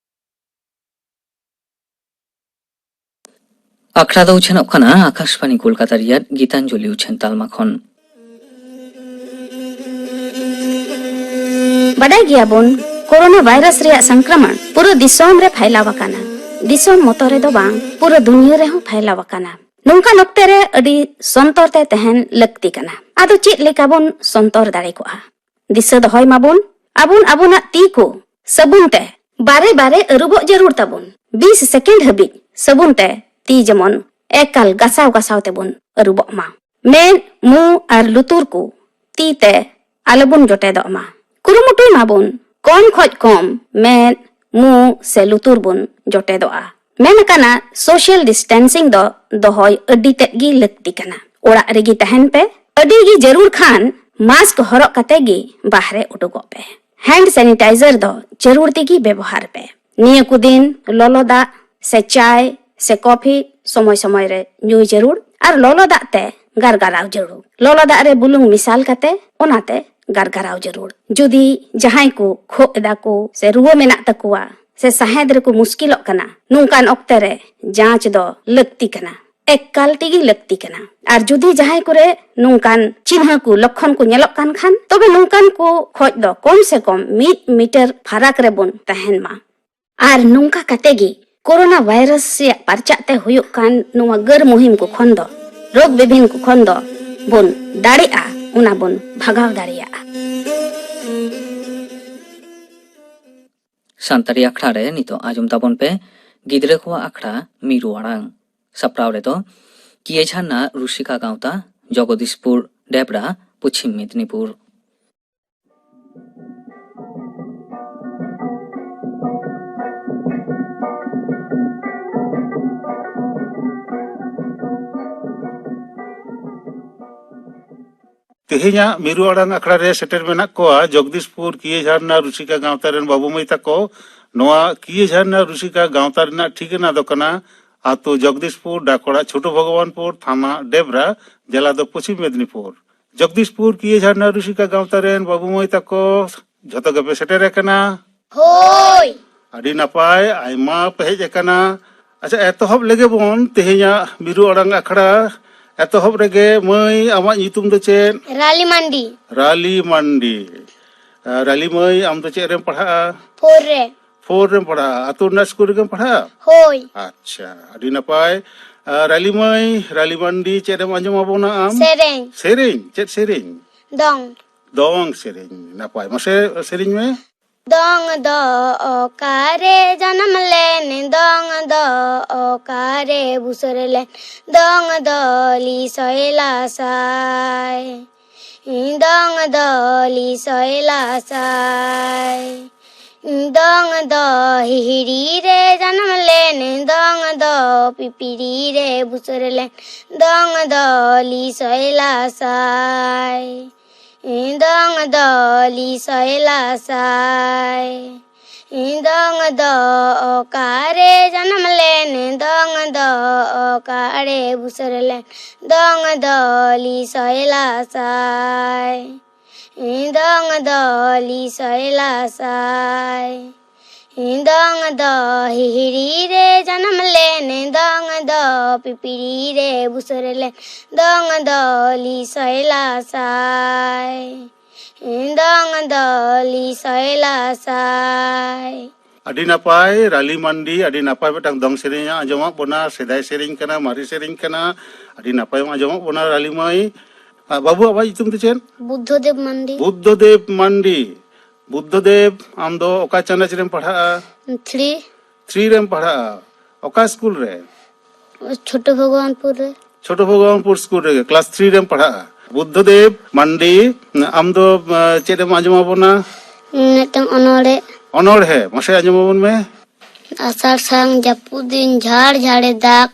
ᱟᱠᱷᱲᱟ ᱫᱚ ᱩᱪᱷᱟᱹᱱᱚᱜ ᱠᱟᱱᱟ ᱟᱠᱟᱥᱵᱟᱬᱤ ᱠᱳᱞᱠᱟᱛᱟ ᱨᱮᱭᱟᱜ ᱜᱤᱛᱟᱧᱡᱚᱞᱤ ᱩᱪᱷᱟᱹᱱ ᱛᱟᱞᱢᱟ ᱠᱷᱚᱱ᱾ ᱵᱟᱰᱟᱭ ᱜᱮᱭᱟᱵᱚᱱ, ᱠᱳᱨᱳᱱᱟ ᱵᱷᱟᱭᱨᱟᱥ ᱨᱮᱭᱟᱜ ᱥᱚᱝᱠᱨᱚᱢᱚᱱ ᱯᱩᱨᱟᱹ ᱫᱤᱥᱚᱢ ᱨᱮ ᱯᱷᱟᱭᱞᱟᱣ ᱟᱠᱟᱱᱟ᱾ ᱫᱤᱥᱚᱢ ᱢᱚᱛᱚ ᱨᱮᱫᱚ ᱵᱟᱝ, ᱯᱩᱨᱟᱹ ᱫᱩᱱᱤᱭᱟᱹ ᱨᱮᱦᱚᱸ ᱯᱷᱟᱭᱞᱟᱣ ᱟᱠᱟᱱᱟ᱾ ᱱᱚᱝᱠᱟᱱ ᱚᱠᱛᱮ ᱨᱮ ᱟᱹᱰᱤ ᱥᱚᱱᱛᱚᱨ ᱛᱮ ᱛᱟᱦᱮᱱ ᱞᱟᱹᱠᱛᱤ ᱠᱟᱱᱟ᱾ ᱟᱫᱚ ᱪᱮᱫ ᱞᱮᱠᱟ ᱵᱚᱱ ᱥᱚᱱᱛᱚᱨ ᱫᱟᱲᱮ ᱠᱚᱜᱼᱟ? ᱫᱤᱥᱟᱹ ᱫᱚᱦᱚᱭ ᱢᱟᱵᱚᱱ, ᱟᱵᱚᱱ ᱟᱵᱚᱱᱟᱜ ᱛᱤ ᱠᱚ ᱥᱟᱵᱩᱱ ᱛᱮ ᱵᱟᱨᱮ ᱵᱟᱨᱮ ᱟᱹᱨᱩᱵᱚᱜ ᱡᱟᱹᱨᱩᱲ ᱛᱟᱵᱚᱱ᱾ ᱵᱤᱥ ᱥᱮᱠᱮᱱᱰ ᱦᱟᱹᱵᱤᱡ ᱥᱟᱵᱩᱱ ᱛᱮ ᱛᱤ ᱡᱮᱢᱚᱱ ᱮᱠᱟᱞ ᱜᱟᱥᱟᱣ ᱜᱟᱥᱟᱣ ᱛᱮᱵᱚᱱ ᱟᱹᱨᱩᱵᱚᱜ ᱢᱟ᱾ ᱢᱮᱫ, ᱢᱩ ᱟᱨ ᱞᱩᱛᱩᱨ ᱠᱚ ᱛᱤ ᱛᱮ ᱟᱞᱚᱵᱚᱱ ᱡᱚᱴᱮᱫᱚᱜ ᱢᱟ᱾ ᱠᱩᱨᱩᱢᱩᱴᱩᱭ ᱢᱟᱵᱚᱱ ᱠᱚᱢ ᱠᱷᱚᱡ ᱠᱚᱢ ᱢᱮᱫ, ᱢᱩ ᱥᱮ ᱞᱩᱛᱩᱨ ᱵᱚᱱ ᱡᱚᱴᱮᱫᱚᱜᱼᱟ᱾ ᱢᱮᱱ ᱟᱠᱟᱱᱟ, social distancing ᱫᱚ ᱫᱚᱦᱚᱭ ᱟᱹᱰᱤ ᱛᱮᱫ ᱜᱮ ᱞᱟᱹᱠᱛᱤ ᱠᱟᱱᱟ᱾ ᱚᱲᱟᱜ ᱨᱮᱜᱮ ᱛᱟᱦᱮᱱ ᱯᱮ᱾ ᱟᱹᱰᱤ ᱜᱮ ᱡᱟᱹᱨᱩᱲ ᱠᱷᱟᱱ ᱢᱟᱥᱠ ᱦᱚᱨᱚᱜ ᱠᱟᱛᱮ ᱜᱮ ᱵᱟᱦᱨᱮ ᱩᱰᱩᱠᱚᱜ ᱯᱮ᱾ ᱦᱮᱱᱰ ᱥᱮᱱᱤᱴᱟᱭᱡᱟᱨ ᱫᱚ ᱡᱟᱹᱨᱩᱲ ᱛᱮᱜᱮ ᱵᱮᱵᱚᱦᱟᱨ ᱯᱮ᱾ ᱱᱤᱭᱟᱹ ᱠᱚ ᱫᱤᱱ ᱞᱚᱞᱚ ᱫᱟᱜ ᱥᱮ ᱪᱟᱭ ᱥᱮ ᱠᱚᱯᱷᱤ ᱥᱚᱢᱚᱭ ᱥᱚᱢᱚᱭ ᱨᱮ ᱧᱩᱭ ᱡᱟᱹᱨᱩᱲ ᱟᱨ ᱞᱚᱞᱚ ᱫᱟᱜ ᱛᱮ ᱜᱟᱨᱜᱟᱨᱟᱣ ᱡᱟᱹᱨᱩᱲ᱾ ᱞᱚᱞᱚ ᱫᱟᱜ ᱨᱮ ᱵᱩᱞᱩᱝ ᱢᱮᱥᱟᱞ ᱠᱟᱛᱮ ᱚᱱᱟᱛᱮ ᱜᱟᱨᱜᱟᱨᱟᱣ ᱡᱟᱹᱨᱩᱲ᱾ ᱡᱩᱫᱤ ᱡᱟᱦᱟᱸᱭ ᱠᱚ ᱠᱷᱳᱜ ᱮᱫᱟ ᱠᱚ ᱥᱮ ᱨᱩᱣᱟᱹ ᱢᱮᱱᱟᱜ ᱛᱟᱠᱚᱣᱟ ᱥᱮ ᱥᱟᱦᱮᱫ ᱨᱮᱠᱚ ᱢᱩᱥᱠᱤᱞᱚᱜ ᱠᱟᱱᱟ, ᱱᱚᱝᱠᱟᱱ ᱚᱠᱛᱮ ᱨᱮ ᱡᱟᱸᱪ ᱫᱚ ᱞᱟᱹᱠᱛᱤ ᱠᱟᱱᱟ, ᱮᱠᱟᱞ ᱛᱮᱜᱮ ᱞᱟᱹᱠᱛᱤ ᱠᱟᱱᱟ᱾ ᱟᱨ ᱡᱩᱫᱤ ᱡᱟᱦᱟᱸᱭ ᱠᱚᱨᱮ ᱱᱚᱝᱠᱟᱱ ᱪᱤᱱᱦᱟᱹ ᱠᱚ, ᱞᱚᱠᱠᱷᱚᱱ ᱠᱚ ᱧᱮᱞᱚᱜ ᱠᱟᱱ ᱠᱷᱟᱱ, ᱛᱚᱵᱮ ᱱᱚᱝᱠᱟᱱ ᱠᱚ ᱠᱷᱚᱡ ᱫᱚ ᱠᱚᱢ ᱥᱮ ᱠᱚᱢ ᱢᱤᱫ ᱢᱤᱴᱟᱨ ᱯᱷᱟᱨᱟᱠ ᱨᱮᱵᱚᱱ ᱛᱟᱦᱮᱱ ᱢᱟ᱾ ᱟᱨ ᱱᱚᱝᱠᱟ ᱠᱟᱛᱮ ᱜᱮ ᱠᱳᱨᱳᱱᱟ ᱵᱷᱟᱭᱨᱟᱥ ᱨᱮᱭᱟᱜ ᱯᱟᱨᱪᱟᱜ ᱛᱮ ᱦᱩᱭᱩᱜ ᱠᱟᱱ ᱱᱚᱣᱟ ᱜᱟᱹᱨ ᱢᱩᱦᱤᱢ ᱠᱚ ᱠᱷᱚᱱ ᱫᱚ, ᱨᱳᱜᱽ ᱵᱤᱵᱷᱤᱱ ᱠᱚ ᱠᱷᱚᱱ ᱫᱚ ᱵᱚᱱ ᱫᱟᱲᱮᱜᱼᱟ, ᱚᱱᱟ ᱵᱚᱱ ᱵᱷᱟᱜᱟᱣ ᱫᱟᱲᱮᱭᱟᱜᱼᱟ᱾ ᱥᱟᱱᱛᱟᱲᱤ ᱟᱠᱷᱲᱟ ᱨᱮ ᱱᱤᱛᱚᱜ ᱟᱸᱡᱚᱢ ᱛᱟᱵᱚᱱ ᱯᱮ ᱜᱤᱫᱽᱨᱟᱹ ᱠᱚᱣᱟᱜ ᱟᱠᱷᱲᱟ ᱢᱤᱨᱩ ᱟᱲᱟᱝ᱾ ᱥᱟᱯᱲᱟᱣ ᱨᱮᱫᱚ ᱠᱤᱭᱟᱹ ᱡᱷᱟᱨᱱᱟ ᱨᱩᱥᱤᱠᱟ ᱜᱟᱶᱛᱟ, ᱡᱚᱜᱚᱫᱤᱥᱯᱩᱨ ᱰᱮᱵᱽᱨᱟ, ᱯᱚᱪᱷᱤᱢ ᱢᱮᱫᱽᱱᱤᱯᱩᱨ᱾ ᱛᱮᱦᱮᱧᱟᱜ ᱢᱤᱨᱩ ᱟᱲᱟᱝ ᱟᱠᱷᱲᱟ ᱨᱮ ᱥᱮᱴᱮᱨ ᱢᱮᱱᱟᱜ ᱠᱚᱣᱟ ᱡᱚᱜᱽᱫᱤᱥᱯᱩᱨ ᱠᱤᱭᱟᱹ ᱡᱷᱟᱨᱱᱟ ᱨᱩᱥᱤᱠᱟ ᱜᱟᱶᱛᱟ ᱨᱮᱱ ᱵᱟᱹᱵᱩ ᱢᱟᱹᱭ ᱛᱟᱠᱚ᱾ ᱱᱚᱣᱟ ᱠᱤᱭᱟᱹ ᱡᱷᱟᱨᱱᱟ ᱨᱩᱥᱤᱠᱟ ᱜᱟᱶᱛᱟ ᱨᱮᱱᱟᱜ ᱴᱷᱤᱠᱟᱹᱱᱟ ᱫᱚ ᱠᱟᱱᱟ ᱟᱛᱳ ᱡᱚᱜᱽᱫᱤᱥᱯᱩᱨ, ᱰᱟᱠᱚᱲᱟ ᱪᱷᱳᱴᱳ ᱵᱷᱚᱜᱚᱵᱟᱱᱯᱩᱨ, ᱛᱷᱟᱱᱟ ᱰᱮᱵᱽᱨᱟ, ᱡᱮᱞᱟ ᱫᱚ ᱯᱚᱪᱷᱤᱢ ᱢᱮᱫᱽᱱᱤᱯᱩᱨ᱾ ᱡᱚᱜᱽᱫᱤᱥᱯᱩᱨ ᱠᱤᱭᱟᱹ ᱡᱷᱟᱨᱱᱟ ᱨᱩᱥᱤᱠᱟ ᱜᱟᱶᱛᱟ ᱨᱮᱱ ᱵᱟᱹᱵᱩ ᱢᱟᱹᱭ ᱛᱟᱠᱚ, ᱡᱷᱚᱛᱚ ᱜᱮᱯᱮ ᱥᱮᱴᱮᱨ ᱟᱠᱟᱱᱟ? ᱦᱳᱭ᱾ ᱟᱹᱰᱤ ᱱᱟᱯᱟᱭ, ᱟᱭᱢᱟ ᱯᱮ ᱦᱮᱡ ᱟᱠᱟᱱᱟ᱾ ᱟᱪᱪᱷᱟ, ᱮᱛᱚᱦᱚᱵ ᱞᱮᱜᱮ ᱵᱚᱱ ᱛᱮᱦᱮᱧᱟᱜ ᱢᱤᱨᱩ ᱟᱲᱟᱝ ᱟᱠᱷᱲᱟ᱾ ᱮᱛᱚᱦᱚᱵ ᱨᱮᱜᱮ ᱢᱟᱹᱭ, ᱟᱢᱟᱜ ᱧᱩᱛᱩᱢ ᱫᱚ ᱪᱮᱫ? ᱨᱟᱞᱤ ᱢᱟᱱᱰᱤ᱾ ᱨᱟᱞᱤ ᱢᱟᱱᱰᱤ᱾ ᱨᱟᱞᱤ ᱢᱟᱹᱭ, ᱟᱢ ᱫᱚ ᱪᱮᱫ ᱨᱮᱢ ᱯᱟᱲᱦᱟᱜᱼᱟ? ᱯᱷᱳᱨ ᱨᱮ᱾ ᱯᱷᱳᱨ ᱨᱮᱢ ᱯᱟᱲᱦᱟᱜᱼᱟ᱾ ᱟᱹᱛᱩ ᱨᱮᱱᱟᱜ ᱥᱠᱩᱞ ᱨᱮᱜᱮᱢ ᱯᱟᱲᱦᱟᱜᱼᱟ? ᱦᱳᱭ᱾ ᱟᱪᱪᱷᱟ, ᱟᱹᱰᱤ ᱱᱟᱯᱟᱭ᱾ ᱨᱟᱞᱤ ᱢᱟᱹᱭ, ᱨᱟᱞᱤ ᱢᱟᱱᱰᱤ, ᱪᱮᱫ ᱮᱢ ᱟᱸᱡᱚᱢ ᱟᱵᱚᱱᱟ ᱟᱢ? ᱥᱮᱨᱮᱧ᱾ ᱥᱮᱨᱮᱧ? ᱪᱮᱫ ᱥᱮᱨᱮᱧ? ᱫᱚᱝ᱾ ᱫᱚᱝ ᱥᱮᱨᱮᱧ᱾ ᱱᱟᱯᱟᱭ, ᱢᱟᱥᱮ ᱥᱮᱨᱮᱧ ᱢᱮ᱾ ᱫᱚᱝ ᱫᱚ ᱚᱠᱟᱨᱮ ᱡᱟᱱᱟᱢ ᱞᱮᱱ, ᱫᱚᱝ ᱫᱚ ᱚᱠᱟᱨᱮ ᱵᱩᱥᱟᱹᱨ ᱞᱮᱱ, ᱫᱚᱝ ᱫᱚ ᱞᱤᱥᱚᱭ ᱞᱟᱥᱟᱭ᱾ ᱫᱚᱝ ᱫᱚ ᱞᱤᱥᱚᱭ ᱞᱟᱥᱟᱭ᱾ ᱫᱚᱝ ᱫᱚ ᱦᱤᱦᱤᱲᱤ ᱨᱮ ᱡᱟᱱᱟᱢ ᱞᱮᱱ, ᱫᱚᱝ ᱫᱚ ᱯᱤᱯᱤᱲᱤ ᱨᱮ ᱵᱩᱥᱟᱹᱨ ᱞᱮᱱ, ᱫᱚᱝ ᱫᱚ ᱞᱤᱥᱚᱭ ᱞᱟᱥᱟᱭ᱾ ᱫᱚᱝ ᱫᱚ ᱞᱤᱥᱚᱭ ᱞᱟᱥᱟᱭ᱾ ᱫᱚᱝ ᱫᱚ ᱚᱠᱟᱨᱮ ᱡᱟᱱᱟᱢ ᱞᱮᱱ, ᱫᱚᱝ ᱫᱚ ᱚᱠᱟᱨᱮ ᱵᱩᱥᱟᱹᱨ ᱞᱮᱱ, ᱫᱚᱝ ᱫᱚ ᱞᱤᱥᱚᱭ ᱞᱟᱥᱟᱭ᱾ ᱫᱚᱝ ᱫᱚ ᱞᱤᱥᱚᱭ ᱞᱟᱥᱟᱭ᱾ ᱫᱚᱝ ᱫᱚ ᱦᱤᱦᱤᱲᱤ ᱨᱮ ᱡᱟᱱᱟᱢ ᱞᱮᱱ, ᱫᱚᱝ ᱫᱚ ᱯᱤᱯᱤᱲᱤ ᱨᱮ ᱵᱩᱥᱟᱹᱨ ᱞᱮᱱ, ᱫᱚᱝ ᱫᱚ ᱞᱤᱥᱚᱭ ᱞᱟᱥᱟᱭ᱾ ᱫᱚᱝ ᱫᱚ ᱞᱤᱥᱚᱭ ᱞᱟᱥᱟᱭ᱾ ᱟᱹᱰᱤ ᱱᱟᱯᱟᱭ, ᱨᱟᱞᱤ ᱢᱟᱱᱰᱤ, ᱟᱹᱰᱤ ᱱᱟᱯᱟᱭ ᱢᱤᱫᱴᱟᱝ ᱫᱚᱝ ᱥᱮᱨᱮᱧ ᱟᱸᱡᱚᱢᱟᱜ ᱵᱚᱱᱟ, ᱥᱮᱫᱟᱭ ᱥᱮᱨᱮᱧ ᱠᱟᱱᱟ, ᱢᱟᱨᱮ ᱥᱮᱨᱮᱧ ᱠᱟᱱᱟ, ᱟᱹᱰᱤ ᱱᱟᱯᱟᱭ ᱟᱸᱡᱚᱢᱟᱜ ᱵᱚᱱᱟ ᱨᱟᱞᱤ ᱢᱟᱹᱭ᱾ ᱟᱨ ᱵᱟᱹᱵᱩ, ᱟᱢᱟᱜ ᱧᱩᱛᱩᱢ ᱫᱚ ᱪᱮᱫ? ᱵᱩᱫᱽᱫᱷᱚᱫᱮᱵ ᱢᱟᱱᱰᱤ᱾ ᱵᱩᱫᱽᱫᱷᱚᱫᱮᱵ ᱢᱟᱱᱰᱤ᱾ ᱵᱩᱫᱽᱫᱷᱚᱫᱮᱵ, ᱟᱢ ᱫᱚ ᱚᱠᱟ ᱪᱟᱱᱟᱪ ᱨᱮᱢ ᱯᱟᱲᱦᱟᱜᱼᱟ? ᱛᱷᱨᱤ᱾ ᱛᱷᱨᱤ ᱨᱮᱢ ᱯᱟᱲᱦᱟᱜᱼᱟ᱾ ᱚᱠᱟ ᱥᱠᱩᱞ ᱨᱮ? ᱪᱷᱳᱴᱳ ᱵᱷᱚᱜᱚᱵᱟᱱᱯᱩᱨ ᱨᱮ᱾ ᱪᱷᱳᱴᱳ ᱵᱷᱚᱜᱚᱵᱟᱱᱯᱩᱨ ᱥᱠᱩᱞ ᱨᱮᱜᱮ, ᱠᱞᱟᱥ ᱛᱷᱨᱤ ᱨᱮᱢ ᱯᱟᱲᱦᱟᱜᱼᱟ᱾ ᱵᱩᱫᱽᱫᱷᱚᱫᱮᱵ ᱢᱟᱱᱰᱤ, ᱟᱢ ᱫᱚ, ᱟᱸ, ᱪᱮᱫ ᱮᱢ ᱟᱸᱡᱚᱢ ᱟᱵᱚᱱᱟ? ᱢᱤᱫᱴᱟᱝ ᱚᱱᱚᱬᱦᱮ᱾ ᱚᱱᱚᱬᱦᱮ, ᱢᱟᱥᱮ ᱟᱸᱡᱚᱢ ᱟᱵᱚᱱ ᱢᱮ᱾ ᱟᱥᱟᱲ ᱥᱟᱱ ᱡᱟᱹᱯᱩᱫ ᱫᱤᱱ ᱡᱷᱟᱲ ᱡᱷᱟᱲᱮ ᱫᱟᱜ,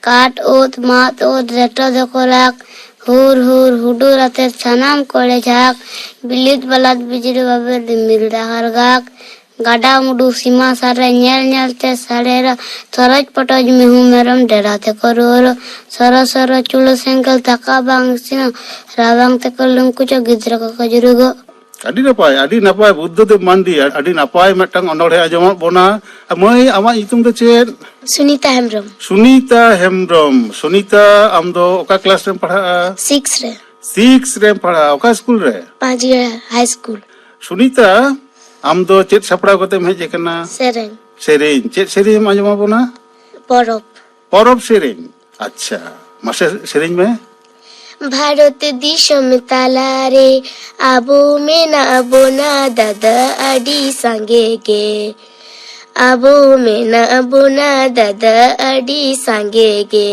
ᱠᱟᱴ ᱳᱫ ᱢᱟᱫ ᱳᱫ ᱨᱮᱴᱚ ᱫᱚᱠᱚ ᱨᱟᱜ, ᱦᱩᱨ ᱦᱩᱨ ᱦᱩᱰᱩᱨ ᱟᱛᱮ ᱥᱟᱱᱟᱢ ᱠᱚᱲᱮ ᱡᱷᱟᱜ, ᱵᱤᱞᱤᱫ ᱵᱟᱞᱟᱫ ᱵᱤᱡᱽᱞᱤ ᱵᱟᱵᱮᱨ ᱨᱤᱢᱤᱞ ᱰᱟᱦᱟᱨ ᱜᱟᱜ, ᱜᱟᱰᱟ ᱢᱩᱰᱩ ᱥᱤᱢᱟ ᱥᱟᱨᱮ ᱧᱮᱞ ᱧᱮᱞ ᱛᱮ ᱥᱟᱰᱮᱨᱟ, ᱛᱚᱨᱚᱡ ᱯᱚᱴᱚᱡ ᱢᱤᱦᱩ ᱢᱮᱨᱚᱢ ᱰᱮᱨᱟ ᱛᱮᱠᱚ ᱨᱩᱣᱟᱹᱲᱟ, ᱥᱚᱨᱚ ᱥᱚᱨᱚ ᱪᱩᱞᱟᱹ ᱥᱮᱸᱜᱮᱞ ᱫᱟᱠᱟ ᱵᱟᱝ ᱤᱥᱤᱱᱟ, ᱨᱟᱵᱟᱝ ᱛᱮᱠᱚ ᱞᱩᱝᱠᱩᱪᱚᱜ ᱜᱤᱫᱽᱨᱟᱹ ᱠᱚᱠᱚ ᱡᱩᱨᱩᱜᱚᱜ᱾ ᱟᱹᱰᱤ ᱱᱟᱯᱟᱭ, ᱟᱹᱰᱤ ᱱᱟᱯᱟᱭ, ᱵᱩᱫᱽᱫᱷᱚᱫᱮᱵ ᱢᱟᱱᱰᱤ, ᱟᱹᱰᱤ ᱱᱟᱯᱟᱭ ᱢᱤᱫᱴᱟᱝ ᱚᱱᱚᱬᱦᱮ ᱟᱸᱡᱚᱢᱟᱜ ᱵᱚᱱᱟ᱾ ᱢᱟᱹᱭ, ᱟᱢᱟᱜ ᱧᱩᱛᱩᱢ ᱫᱚ ᱪᱮᱫ? ᱥᱩᱱᱤᱛᱟ ᱦᱮᱢᱵᱨᱚᱢ᱾ ᱥᱩᱱᱤᱛᱟ ᱦᱮᱢᱵᱨᱚᱢ᱾ ᱥᱩᱱᱤᱛᱟ, ᱟᱢ ᱫᱚ ᱚᱠᱟ ᱠᱞᱟᱥ ᱨᱮᱢ ᱯᱟᱲᱦᱟᱜᱼᱟ? ᱥᱤᱠᱥ ᱨᱮ᱾ ᱥᱤᱠᱥ ᱨᱮᱢ ᱯᱟᱲᱦᱟᱜᱼᱟ᱾ ᱚᱠᱟ ᱥᱠᱩᱞ ᱨᱮ? ᱯᱟᱸᱪᱜᱟᱲ ᱦᱟᱭ ᱥᱠᱩᱞ᱾ ᱥᱩᱱᱤᱛᱟ, ᱟᱢ ᱫᱚ ᱪᱮᱫ ᱥᱟᱯᱲᱟᱣ ᱠᱟᱛᱮᱢ ᱦᱮᱡ ᱟᱠᱟᱱᱟ? ᱥᱮᱨᱮᱧ᱾ ᱥᱮᱨᱮᱧ᱾ ᱪᱮᱫ ᱥᱮᱨᱮᱧ ᱮᱢ ᱟᱸᱡᱚᱢ ᱟᱵᱚᱱᱟ? ᱯᱚᱨᱚᱵᱽ᱾ ᱯᱚᱨᱚᱵᱽ ᱥᱮᱨᱮᱧ᱾ ᱟᱪᱪᱷᱟ, ᱢᱟᱥᱮ ᱥᱮᱨᱮᱧ ᱢᱮ᱾ ᱵᱷᱟᱨᱚᱛ ᱫᱤᱥᱚᱢ ᱛᱟᱞᱟᱨᱮ ᱟᱵᱚ ᱢᱮᱱᱟᱜ ᱵᱚᱱᱟ ᱫᱟᱫᱟ ᱟᱹᱰᱤ ᱥᱟᱸᱜᱮ ᱜᱮ᱾ ᱟᱵᱚ ᱢᱮᱱᱟᱜ ᱵᱚᱱᱟ ᱫᱟᱫᱟ ᱟᱹᱰᱤ ᱥᱟᱸᱜᱮ ᱜᱮ᱾